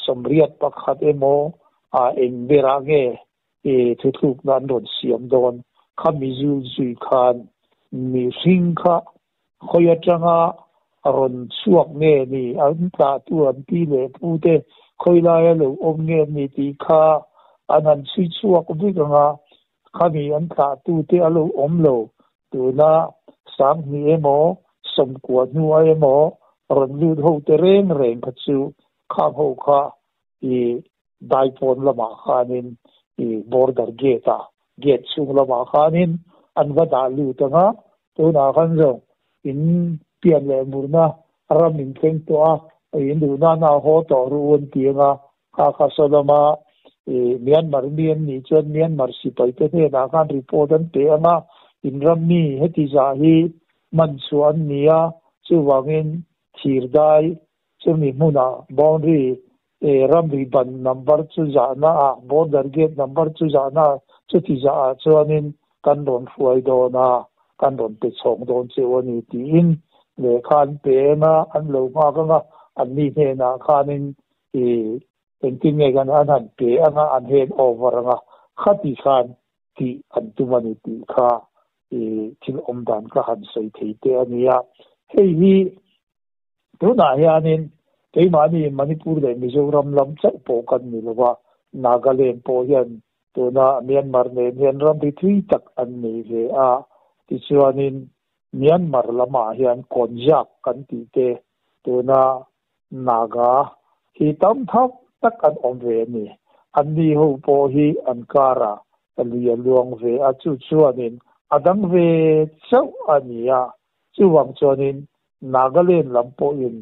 [SPEAKER 2] 81 emaw ah eng berah nge i thuthlukna an rawn siam dawn kha mi zul zui khan mihring kha Khawi atanga rawn chhuak nge ni, an tlahtu an pi leh pu te khawi laia lo awm nge ni tih kha an han chhui chhuak vek ang a, khami an tlahtu te a lo awm lo, tuna 2000 emaw 90 hnua emaw rawn lut ho te reng reng kha chu khang ho kha i daipawn lamah khanin i border gate ah gate chhung lamah khanin an va dah lut ang a, tunah khan zawng i In pian leh murna ram in thleng tawh a, in duhna na haw tawh ru an ti anga, kha kha saw lama Myanmar mi an nih chuan Myanmar sipai te hnenah khan report an pe anga, in ram mi heti zah hi man chhuah an ni a, chuvangin thir dai chumi hmunah boundary ramri ban number chu zahna ah, border gate number chu zahna ah, chuti zah ah chuanin kan rawn hruai dawn a, kan rawn pe chhawng dawn che u a ni tiin lehkha an pe eng a, an lo nghak ang a, anni hnenah khanin ih engtin nge kan an han pe ang a, an hand over ang a, khati khan tih an tum a ni tih kha ih thil awm dan ka han sawi thei te a ni a, hei hi Tunah hianin keimahni Manipur leh Mizoram lam chauh pawh kan ni lo va, Nagaland pawh hian tuna Myanmar nen hian ramri thui tak an nei ve a. Tichuanin Myanmar lamah hian Konjak kan tih te tuna Naga hi tam tham tak an awm ve a ni. Anni ho pawh hi an karah lui a luang ve a, chu chuanin a dang ve chauh a ni a. Chuvang chuanin Nagaland lam pawhin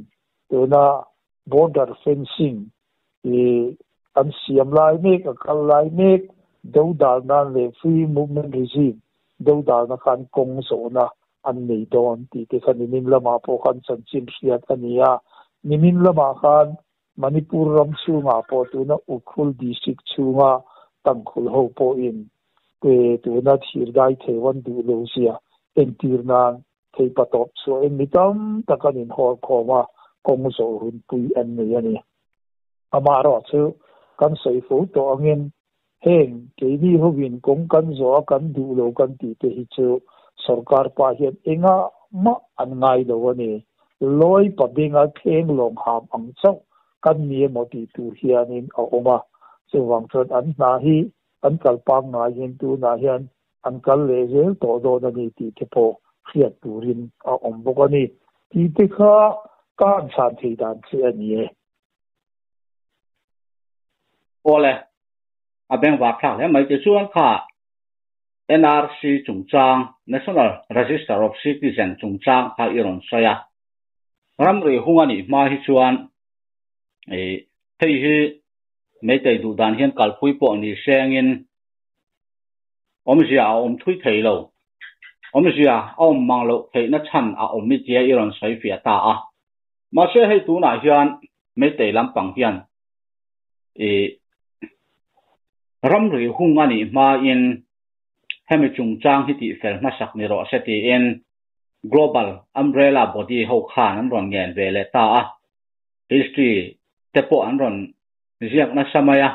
[SPEAKER 2] tuna border fencing hi an siam lai mek, a kal lai mek, do dal nan leh free movement regime do dalna khan kawng zawhna an nei dawn tih te kha nimin lamah pawh khan chanchin hriat a ni a. Nimin lamah khan Manipur ram chhungah pawh tuna Ukhrul district chhunga tangkhul ho pawhin tuna thirdai theivan duh lo zia entir nan Theipa tawp chhuahin mi tam tak an inhawl khawm a, kawng zawh runpui an nei a ni. Amaherawh chu kan sawi fo tawh angin heng keini hovin kawng kan zawh a kan duh lo kan tih te hi chu sorkar pa hian engah mah an ngai lo a ni. Lawi pa benga thleng lawng ham ang chauh kan ni emaw tih tur hianin a awm a, chuvang chuan an hna hi an kal pangngaiin tunah hian an kal leh zel tawh dawn a ni tih te pawh hriat turin a awm bawk a ni tih te kha ka han chhan thei dan che a ni e.
[SPEAKER 1] Awle, a bengvar thlak hle mai tichuan kha NRC chungchang, National Register of Citizen chungchang kha i rawn sawi a. Ramri hung a nih hma hi chuan hei hi Meitei duh dan hian kalpui pawh ni sengin Awmzia a awm thui thei lo. Awmzia a awm mang loh theihna chhan a awm i tia i rawn sawi fiah ta a. Mahse hei tunah hian Meitei lampang hian i ramri hung a nih hmain hemi chungchang hi tihfel hmasak ni rawh se tiin Global Umbrella Body ho khan an rawn ngen ve leh ta a. History te pawh an rawn ziak nasa mai a.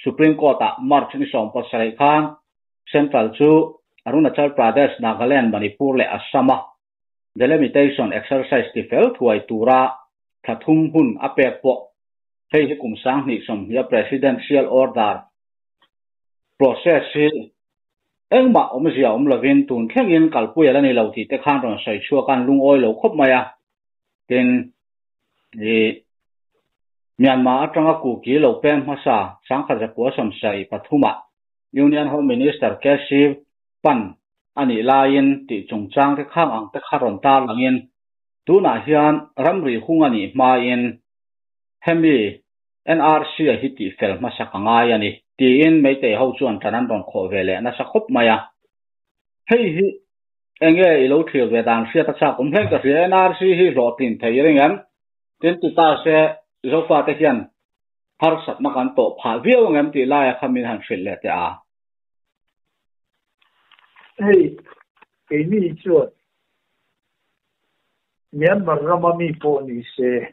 [SPEAKER 1] Supreme Court-ah March ni 17 khan Central chu Arunachal Pradesh, Nagaland, Manipur leh Assam-a delimitation exercise tifel thuai tura thla thum hun a pek pawh hei hi kum 2020 a Presidential Order process hi engmah awmzia awm lovin tun thlengin kalpui a la ni lo tih te khan rawn sawi chhuak a, an lungawi lo khawp mai a. Tin, ih, Myanmar atanga Kuki lo peng hmasa sangkhat zakua sawmsai pathumah Union Home Minister KC Pan a nih laiin tih chungchang te khang ang te kha rawn tarlangin tunah hian ramri hung a nih hmain hemi NRC a hi tihfel hmasak a ngai a ni tiin Meitei ho chuan tan an rawn khawh ve leh nasa khawp mai a. Hei hi Enge i lo thlir ve dan hriat a chak awm hleng ka hria. NRC hi hlawhtlin thei ring em? Tin ti ta se Zofate hian harsatna kan tawh phah viau ang em tih laia kha min han hrilh leh teh a.
[SPEAKER 2] Hei, keini chuan Myanmar rama mi pawh ni se,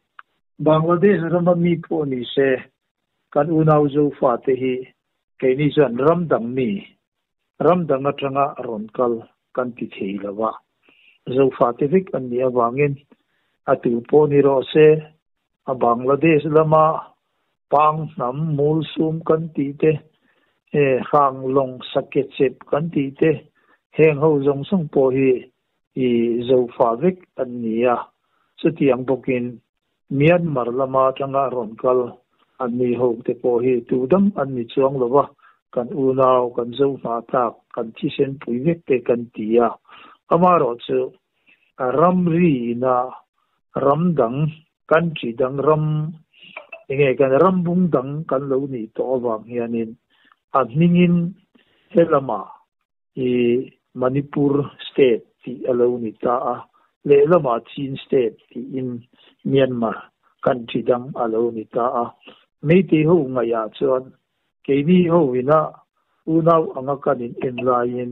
[SPEAKER 2] Bangladesh rama mi pawh ni se, kan unau Zofate hi keini chuan ram dang mi Ram dang atanga rawn kal kan ti thei lo a, Zofate vek an nih avangin a tu pawh ni rawh se, a Bangladesh lama pang hnam mul sum kan tih te, hrang lawng sake chep kan tih te, heng ho zawng zawng pawh hi i Zofa vek an ni a, chutiang bawkin Myanmar lama atanga rawn kal an ni ho te pawh hi tu dang an ni chuang lo va, kan unau, kan zo hna tlak, kan thisen pui vek te kan ti a. Amaherawhchu, Ramri ina ram dang, country dang ram, enge kan ram bung dang kan lo nih tawh avang hianin a hmingin helama i Manipur state tih a lo ni ta a, lehlamah Chin state tiin Myanmar country dang a lo ni ta a. Meitei ho ngaihah chuan keini ho ina unau anga kan in en laiin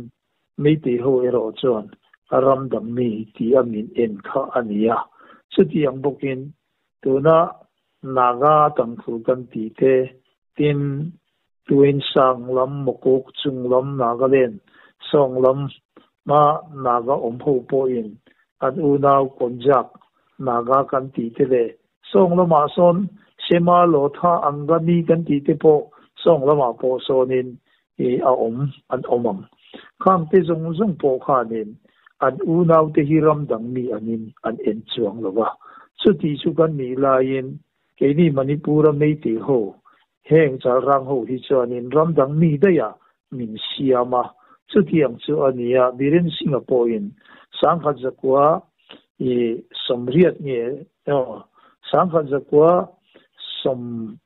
[SPEAKER 2] Meitei ho erawh chuan ram dang mi ti a min en kha a ni a. Chutiang bawkin tuna Naga tangkhul kan tih te, tin Tuensang lam, Mokok chung lam, Nagaland sawng lam hma Naga awm ho pawhin an unau Konjak Naga kan tih te leh sawng lamah sawn Sema Lotha Angami kan tih te pawh sawng lamah pawh sawnin hi a awm an awm ang. Khangte zawng zawng pawh khanin an unaute hi ram dang mi angin an en chuang lo va. Chuti chu kan nih laiin keini Manipur-a Meitei ho, heng chalrang ho hi chuanin ram dang mi daihah min siam a. Chutiang chu a ni a, Biren Singh-a pawhin 10,100 i 80 nge aw, 1110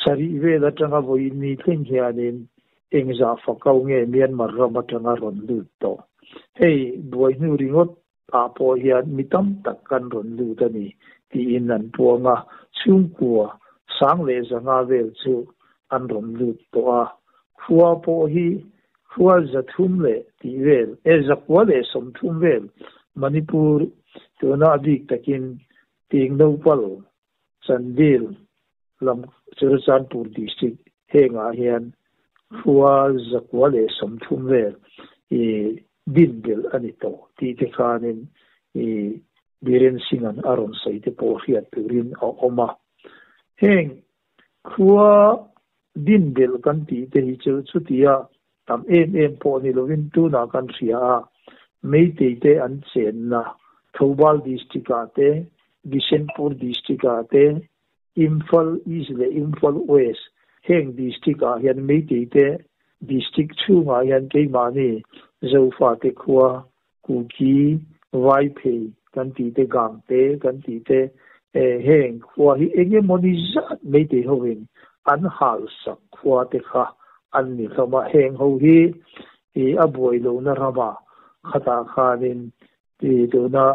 [SPEAKER 2] Sarih vel atanga vawiin ni thleng hianin engzah fakau nge Myanmar ram atanga rawn lut tawh? Hei buai hnu ringawt ah pawh hian mi tam tak kan rawn lut a ni tiin an puang a, chhungkua sang leh zanga vel chu an rawn lut tawh a, khua pawh hi khua 300 leh tih vel, e 130 vel Manipur tuna a bik takin Tingnopal Chandil lam Churachandpur District hengah hian khua 130 vel i din belh a ni tawh tih te khanin i Biren Singh-a'n a rawn sawi te pawh hriat turin a awm a. Heng khua din belh kan tih te hi chu chutia tam em em pawh ni lovin tunah kan hria a, Meitei te an chenna Thoubal District-ah te, Bishenpur District-ah te, Imphal East leh Imphal West heng District-ah hian Meitei te District chhungah hian keimahni Zofate khua, Kuki, Vaiphei kan tih te, Gangte kan tih te, heng khua hi eng emawni zat Meitei hovin an halsak khua te kha an ni hlawm a, heng ho hi a buai lohna ramah khatah khanin tuna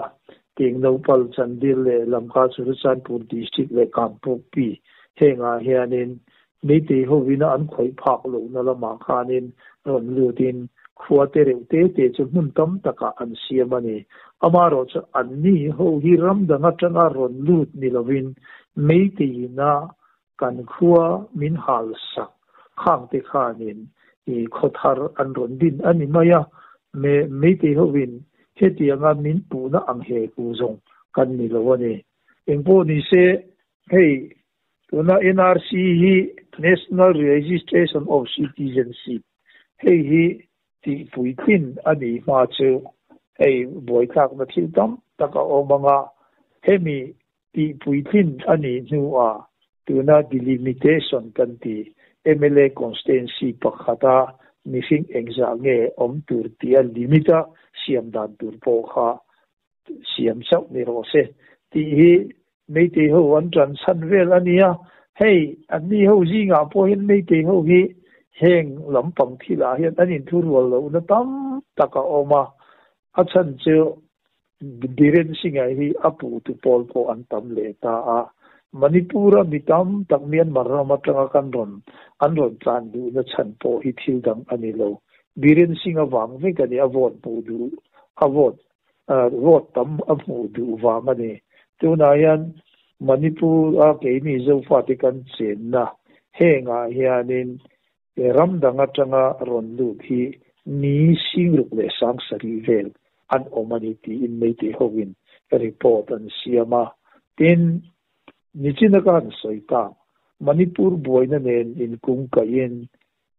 [SPEAKER 2] Tingnopal, Chandil leh Lamka Churachandpur District leh Kangpokpi hengah hianin Meitei hovina an khawih phak lohna lamah khanin rawn lutin khua te reuh te te chu hmun tam takah an siam a ni. Amaherawhchu anni ho hi ram dang atanga rawn lut ni lovin Meiteiina kan khua min halsak khangte khanin i khaw thar an rawn din a ni mai a, me Meitei hovin hetianga min puhna ang he ku zawng kan ni lo a ni. Engpawh ni se hei Tuna NRC hi National Registration of Citizenship hei hi tihpuitlin a nih hma chu hei buaithlakna thil tam tak a awm ang a, hemi tihpuitlin a nih hnuah tuna delimitation kan ti mla constituency pakhata mihring engzah nge awm tur tia limit a siam dan tur pawh kha siam chauh ni rawh se tih hi Meitei ho an tan chhan vel a nia. Hei, anni ho zingah pawh hian Meitei ho hi heng lampang thilah hian an inthurual lohna tam tak a awm a, a chhan chu Biren Singh-a hi a puhtu pawl pawh an tam leh ta a. Manipur-a mi tam tak Myanmar ram atanga kan rawn an rawn tlan duhna chhan pawh hi thil dang a ni lo. Biren Singh-a vang vek a ni, a vote hmuh duh, a vote Vote tam a hmuh duh vang a ni. Tunah hian Manipur-a keini Zofate kan chenna hengah hianin ram dang atanga rawn lut hi ni 67,000 vel an awm a ni tiin Meitei hovin report an siam a. Tin, nichina ka han sawi tak, Manipur buaina nen inkungkaihin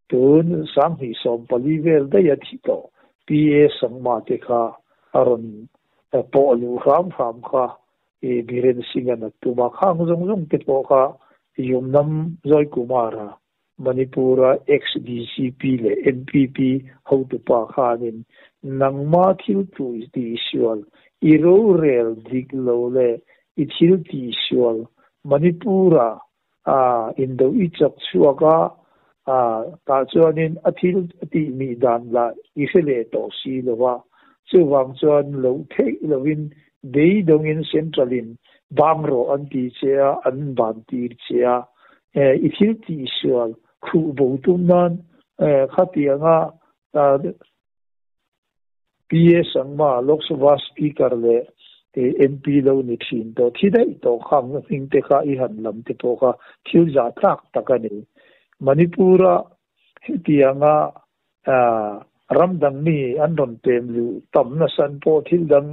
[SPEAKER 2] Tun 2014 vel daih a thi tawh PA Sangma te kha a rawn pawh luh hram hram kha i Biren Singh-a'n a tum a, khang zawng zawng te pawh kha Yumnam Joy Kumar-a Manipur-a ex-DGP leh NPP hotupa khanin nangma thil tihsual, i rorel dik lo leh i thil tihsual Manipur-a indo i chawk chhuak a, tah chuanin a thil tih mih dan lah i hre leh tawh si lo a, chuvang chuan loh theih loin beidawngin Central-in bang rawh an ti che a, an ban tir che a, i thil tihsual khuh bo tum nan khatianga PA Sangma, Lok Sabha Speaker leh MP lo ni thin tawh thi daih tawh khang hming te kha i han lam te pawh kha thil zah tlak tak a ni. Manipur-a hetianga ram dang mi an rawn pem luh tam nasan pawh thil dang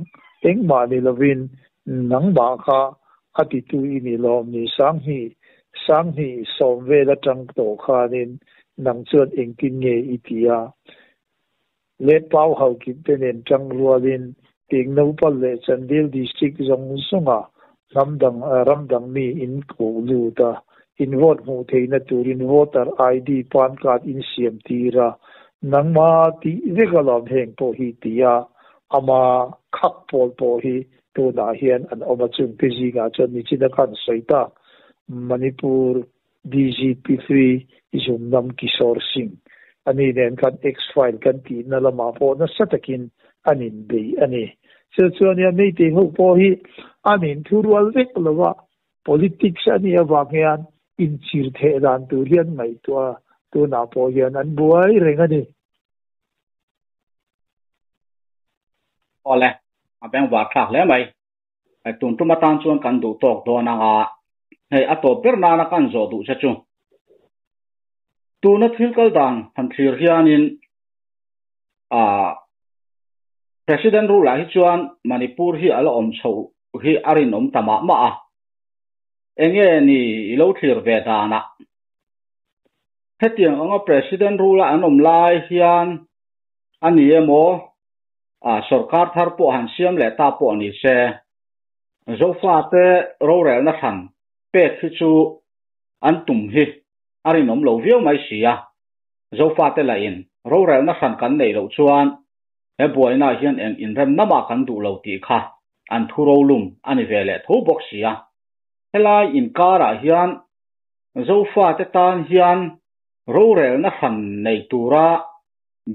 [SPEAKER 2] engmah ni lovin nangmah kha a titu i ni lawm ni Sanghnih Sanghnih sawm vel atang tawh khanin nang chuan engtin nge i ti a? Leh Pau Haokip te nen tang rualin Tingnopal leh Chandil District zawng zawnga hnam dang ram dang mi in koh lut a, in vote hmuh theihna turin voter ID pan card in siam tir a, nangma tih vek alawm heng pawh hi ti a, ama khak pawl pawh hi tunah hian an awm a chungte zingah chuan nichina khan sawi tak Manipur DGP hlui Zumnam Kishore Singh a ni nen khan X-file kan tihna lamah pawh nasa takin an inbei a ni. Chu chuan hian Meitei ho pawh hi an inthurual vek lo a, politics a nih avang hian inchir theh dan tur hian ngaihtuah a, tunah pawh hian an buai reng a ni.
[SPEAKER 1] Awle, a bengvar thlak hle mai. Tun tum atan chuan kan duh tawk dawn ang a, hei a tawp ber nana kan zawh duh che chu. Tuna thil kal dan han thlir hianin ah President rule ah hi chuan Manipur hi a la awm chho hi a rinawm ta mah mah a, enge ni i lo thlir ve danah hetiang anga President rule a an awm lai hian a ni emaw A sorkar thar pawh han siam leh ta pawh ni se, Zofate rorelna hran pek hi chu an tum hi a rinawm lo viau mai si a. Zofate lahin rorelna hran kan neih loh chuan he buaina hian eng inremna mah kan duh lo tih kha an thu rolum a ni ve leh tho bawk si a. Helai inkarah hian Zofate tan hian rorelna hran nei tura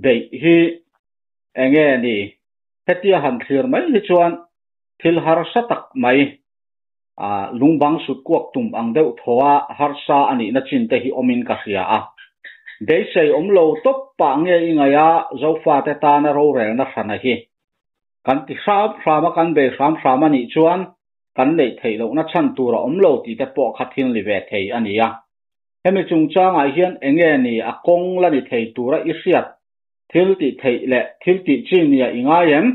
[SPEAKER 1] beih hi Enge ni, hetia han thlir mai hi chuan thil harsa tak mai, lungbang sut kuak tum ang deuh thaw a harsa a nihna chin te hi awmin ka hria a. Beisei awm lo tawp pah nge i ngaih a Zofate tana rorelna hrana hi kan ti hram hram a, kan bei hram hram a nih chuan kan neih theih lohna chhan tur a awm lo tih te pawh kha thil ni ve thei a ni a. Hemi chungchangah hian enge ni a kawng la ni thei tura i hriat Thil tih theih leh thil tih chi nia i ngai em?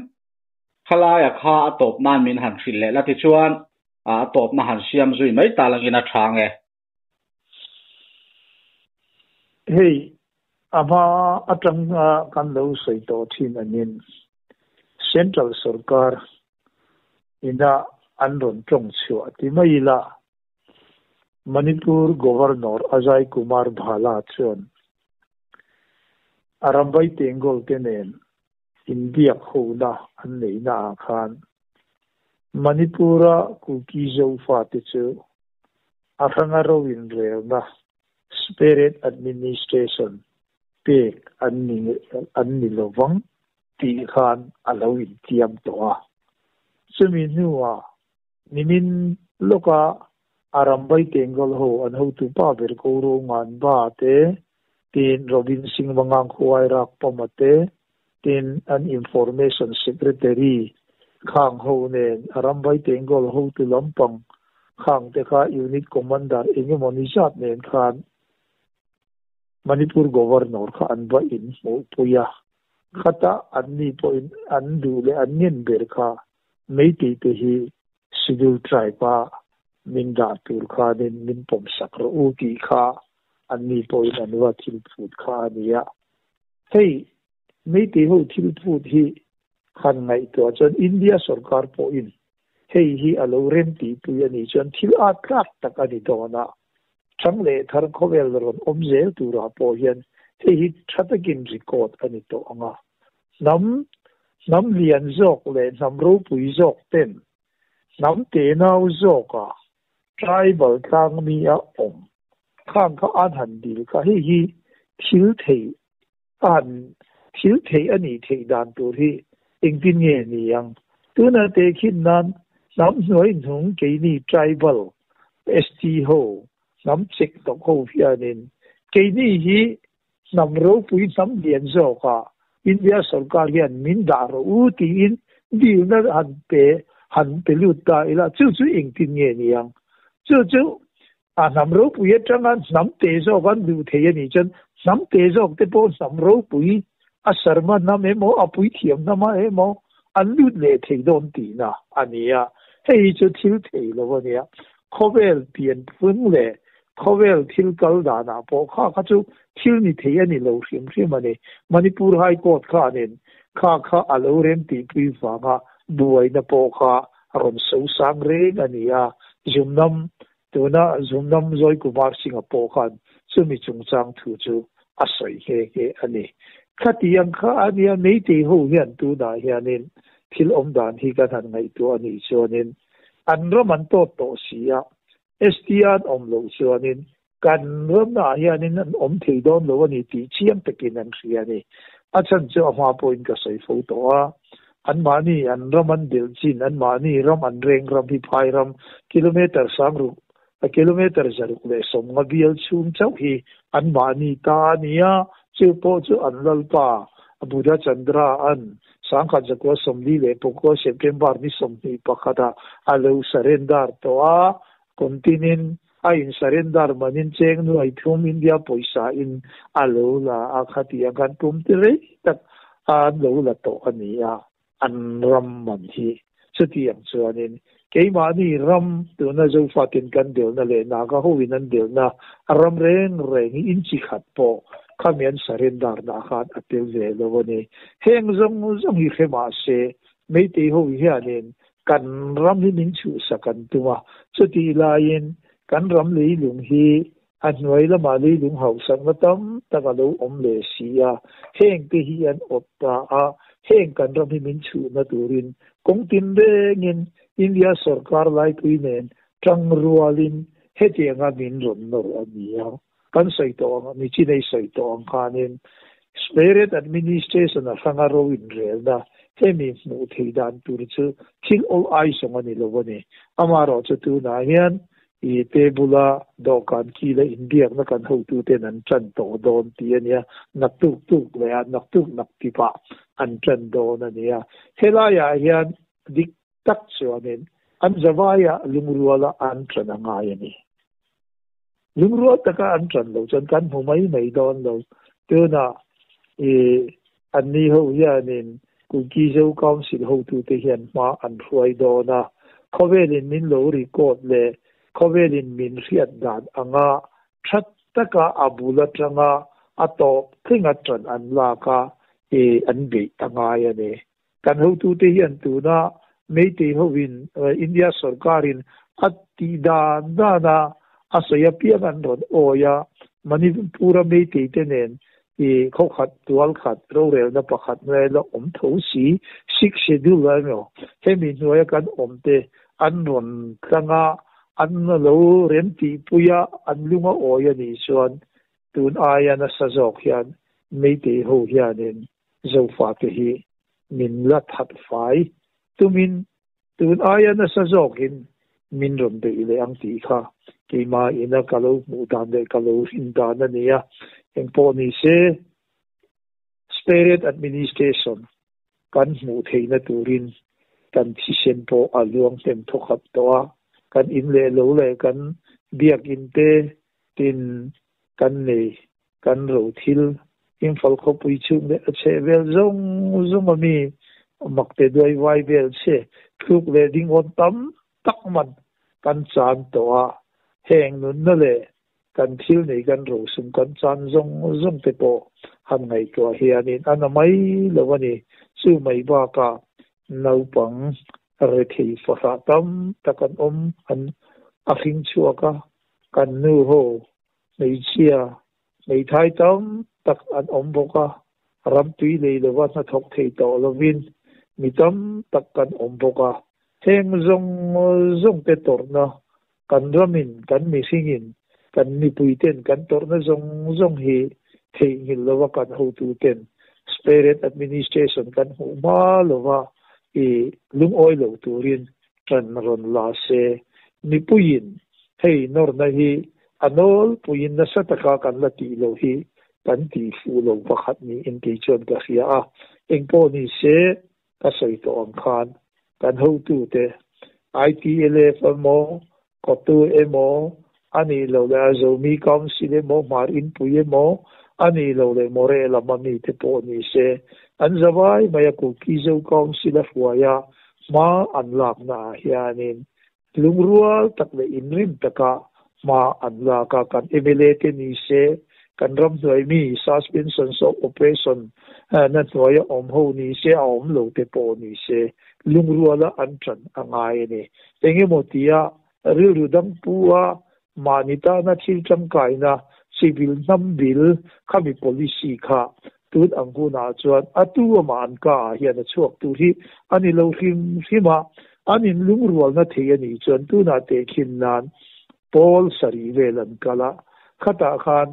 [SPEAKER 1] Khalaia kha a tawp nan min han hrilh leh la tichuan a tawpna han siam zui mai ta langin a chhang e.
[SPEAKER 2] Hei, a hma atanga kan lo sawi tawh thin angin Central sorkar ina an rawn tawng chhuah ti mai ila Manipur Governor Ajay Kumar Bhalla chuan Arambai Tengol te nen inbiak hona an neihna ah khan Manipur-a Kuki Zofate chu a hranga ro inrelna, Separate Administration, pek an ni an ni lovang tih khan a lo intiam tawh a. Chumi hnuah Nimin lawka Arambai Tengol ho an hotu pa ber ko ro ngan ba te, tin Robin Singh Mangang Khuai Rak Pama te, tin an Information Secretary Khang ho nen Arambai Tengol hotu lampang Khang te kha Unit Commander engemaw ni zat nen khan Manipur Governor kha an va inhmuhpui a, khata anni pawhin an duh leh an ngen ber kha Meitei te hi Schedule Tribe a min dah tur khanin min pawm sak rawh u tih kha anni pawhin an va thil phut kha a ni a. Hei Meitei ho thil phut hi han ngaihtuah chuan India sorkar pawhin hei hi a lo rem tihpui a nih chuan thil at tlak tak a ni dawn a. Thang leh thar khawvel rawn awm zel turah pawh hian hei hi tha takin record a ni tawh ang a. Hnam hnam lian zawk leh hnam ropui zawk ten hnam tenau zawka tribal tlang mi a awm khang kha an han dil kha hei hi thil thei a han thil theih a nih theih dan tur hi engtin nge ni ang? Tuna tehkhin nan hnam hnuai hnung keini tribal ST ho hnam chek hnawk ho hianin keini hi hnam ropui hnam lian zawkah India sorkar hian min dah rawh u tiin dilna han pe han pe lut ta ila chu chu engtin nge ni ang? Chu chu A hnam ropui atanga hnam te zawk an duh thei a nih chuan hnam te zawk te pawh hnam ropui a sarma hnam emaw a puithiam hnam ah emaw an lut leh thei dawn tihna a ni a. Hei hi chu thil thei lo a nia. Khawvel pianphung leh khawvel thil kal danah pawh kha kha chu thil ni thei a ni lo hrim hrim a ni. Manipur High Court khanin kha kha a lo rem tihpui vanga buaina pawh kha a rawn sosang reng a ni a. Zumnam Tuna Zumnam Joy Kumar Singh-a pawh khan chumi chungchang thu chu a sawi nghe nghe a ni. Khati ang kha a nia, Meitei ho hian tunah hianin thil awm dan hi kan han ngaihtuah a nih chuanin an ram an tawt tawh si a, ST-a an awm loh chuanin kan ramnaah hianin an awm thei dawn lo a ni tih chiang takin an hria a ni. A chhan chu a hma pawhin ka sawi fo tawh a, Anmahni an ram an delh chin, anmahni ram an reng ram hi phai ram kilometre sangruk, kilometre 150 bial chhung chauh hi anmahni ta a ni a, chu pawh chu an lalpa Buddha Chandra an 1949 September ni 21 ah a lo surrender tawh a, kumtinin a in surrender manin cheng nuai thum India pawisa in a lo la a khati ang khan tum ti rei tak an lo la tawh a ni a, an ram man hi chutiang chuanin keimahni ram tuna Zofatin kan delna leh Naga hoin an delna ram reng reng hi inchi khat pawh khami an surrender na khan a tel ve lo a ni. Heng zawng zawng hi hre mahse Meitei ho hianin kan ram hi min chhuhsak an tum a, chutih laiin kan ram leilung hi a hnuai lamah leilung hausakna tam tak a lo awm leh si a, heng te hi an awp ta a, heng kan ram hi min chhuhna turin kawng tin rengin India sawrkar laipui nen tangrualin hetianga min rawn nawr a ni a. Kan sawi tawh ang, mi chinei sawi tawh ang khanin Spirit Administration a hranga ro inrelna hemi hmuh theih dan tur chu thil awl ai zawng a ni lo a ni. Amaherawh chu tunah hian i table-a dawhkan kila inbiakna kan hotuten an tan tawh dawn tih a nia, naktuk tuk leh a naktuk naktipah an tan dawn a nia. Helaiah hian dik tak chuanin an zavaiah lungruala an tan a ngai a ni. Lungrual taka an tan loh chuan kan hmu mai mai dawn lo. Tunah i anni ho hianin Kuki Zo Council hotute hian hma an hruai dawn a, khawvelin min lo record leh khawvelin min hriat dan anga tha taka a bul atanga a tawp tlinga tan an lak a, i an beih a ngai a ni. Kan hotute hian tuna Meitei hovin India sorkarin a tih dan dana a sawi apiang an rawn awi a, Manipur-a Meitei te nen i khawkhat tual khat rorelna pakhat hnuaia la awm tho si, Sixth Schedule emaw hemi hnuaia kan awm te an rawn tlang a, an lo remtihpui a, an lung a awi a nih chuan tun aia nasa zawk hian Meitei ho hianin Zofate hi min la that fai tumin tun aia nasa zawkin min rawn beih leh ang tih kha keimah ina ka lo hmuh dan leh ka lo rin dan a ni a. Engpawh ni se, Spirit Administration kan hmuh theihna turin kan thisen pawh a luang hnem thawkhat tawh a, kan in leh lo leh kan biakin te tin kan nei Kan ro thil Imphal khawpui chhung leh a chheh vel zawng zawng a mi makte duai vai vel che thluk leh dingawn tam tak man kan chan tawh a, heng nunna leh kan thil nei kan rosum kan chan zawng zawng te pawh han ngaihtuah hianin a na mai lo a ni. Chu mai bakah naupang rethei fahrah tam tak an awm an a hring chhuak a. Kan nu ho hmeichhia hmeithai tam tak an awm bawk a, ram tui lei lova hnathawk thei tawh lovin mi tam tak kan awm bawk a. Heng zawng zawng te tawrhna kan ramin, kan mihringin, kan mipuiten kan tawrhna zawng zawng hi theihnghilh lova kan hotuten Sperate Administration kan hmuh hma lova i lungawi lo turin ṭan rawn la se. Mipuiin hei nawrna hi a nawlpuiin nasa taka kan la tih loh hi kan tih fuh lo pakhat niin kei chuan ka hria a. Engpawh ni se ka sawi tawh ang khan kan hotute ITLF emaw, Kotu emaw, a nih loh leh a Zomi Council emaw, Hmar Inpui emaw, a nih loh leh Moreh lam a mite pawh ni se, an zavai mai a Kuki Zo Council a hruai a hma an lakna ah hianin lungrual tak leh inrim taka hma an lak a, kan mla te ni se, kan ramhnuai mi suspension of operation na hnuaia awm ho ni se, a awm lo te pawh ni se, lungruala an ṭan a ngai a ni. Engemaw tia rilru dang pu a mahni tana thil ṭangkaina civil hnam bil khami policy kha tun ang hunah chuan a tu amah an ka ah hian a chhuak tur hi a ni lo hrim hrim a, an inlungrualna thei a nih chuan tunah tehkhin nan pawl sarih vel an kal a, khatah khan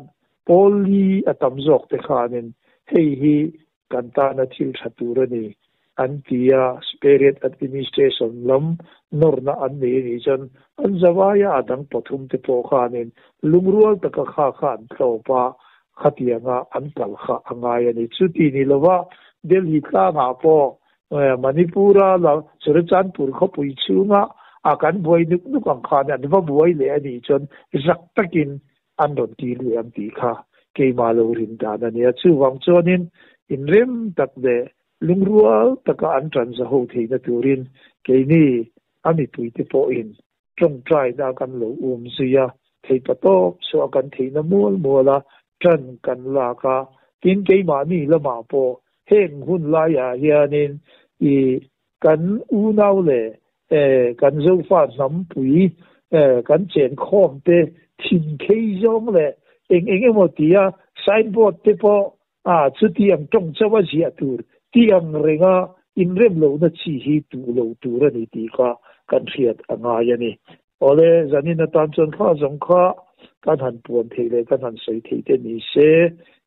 [SPEAKER 2] pawl li a tam zawk te khanin hei hi kan tana thil tha tur a ni an ti a, Superior Administration lam nawrna an nei a nih chuan an zavaia a dang pathum te pawh khanin lungrual taka kha kha an tlawp a, khatianga an kal kha a ngai a ni. Chuti ni lova Delhi tlangah pawh Manipur-a la Churachandpur khawpui chhunga a kan buai nuk nuk ang khan an va buai leh a nih chuan zak takin an rawn ti lui ang tih kha keimah lo rin dan a nia. Chuvang chuanin inrem tak leh lungrual taka an ṭan zaho theihna turin keini a mipuite pawhin ṭawngṭaina kan lo um zui a, theipa tawp chhuah kan theihna mual mual a ṭan kan lak a, tin keimahni lamah pawh heng hun laiah hianin i kan unau leh kan Zofa hnampui kan chenkhawm te thinkhei zawng leh eng eng emaw tia signboard te pawh a chuti ang tawng chauh a ziah tur ti ang renga inrem lohna chi hi duh lo tur a ni tih kha kan hriat a ngai a ni. Awle, zanin atan chuan kha zawng kha kan han puan theih leh kan han sawi theih te ni se,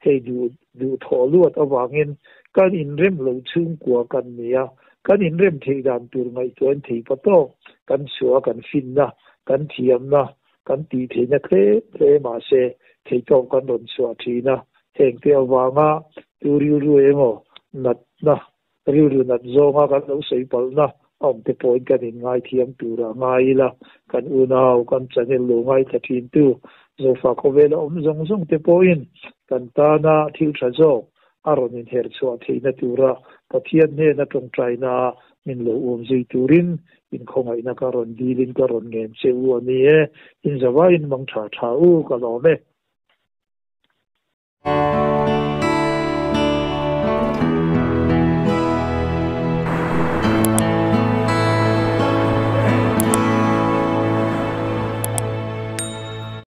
[SPEAKER 2] hei duh duh thawh luat avangin kan inrem lo chhungkua kan ni a, kan inrem theih dan tur ngaihtuahin thei pa tawk kan chhuah a, kan finna, kan thiamna, kan tih theihna tlem tlem mahse thei tawk kan rawn chhuah thin a, hengte avanga tu rilru emaw natna Rilru nat zawnga kan lo sawi palhna a awm te pawhin kan inngaithiam turah ngai ila, kan unau, kan channel lo ngaithla thintu Zofa khawvela awm zawng zawng te pawhin kan tana thil tha zawk a rawn inher chhuah theihna tura Pathian hnena tawngtaina min lo um zui turin inkhawngaihna ka rawn dilin ka rawn ngen che u a ni e. Inzavaiin mang tha tha u ka lawm e.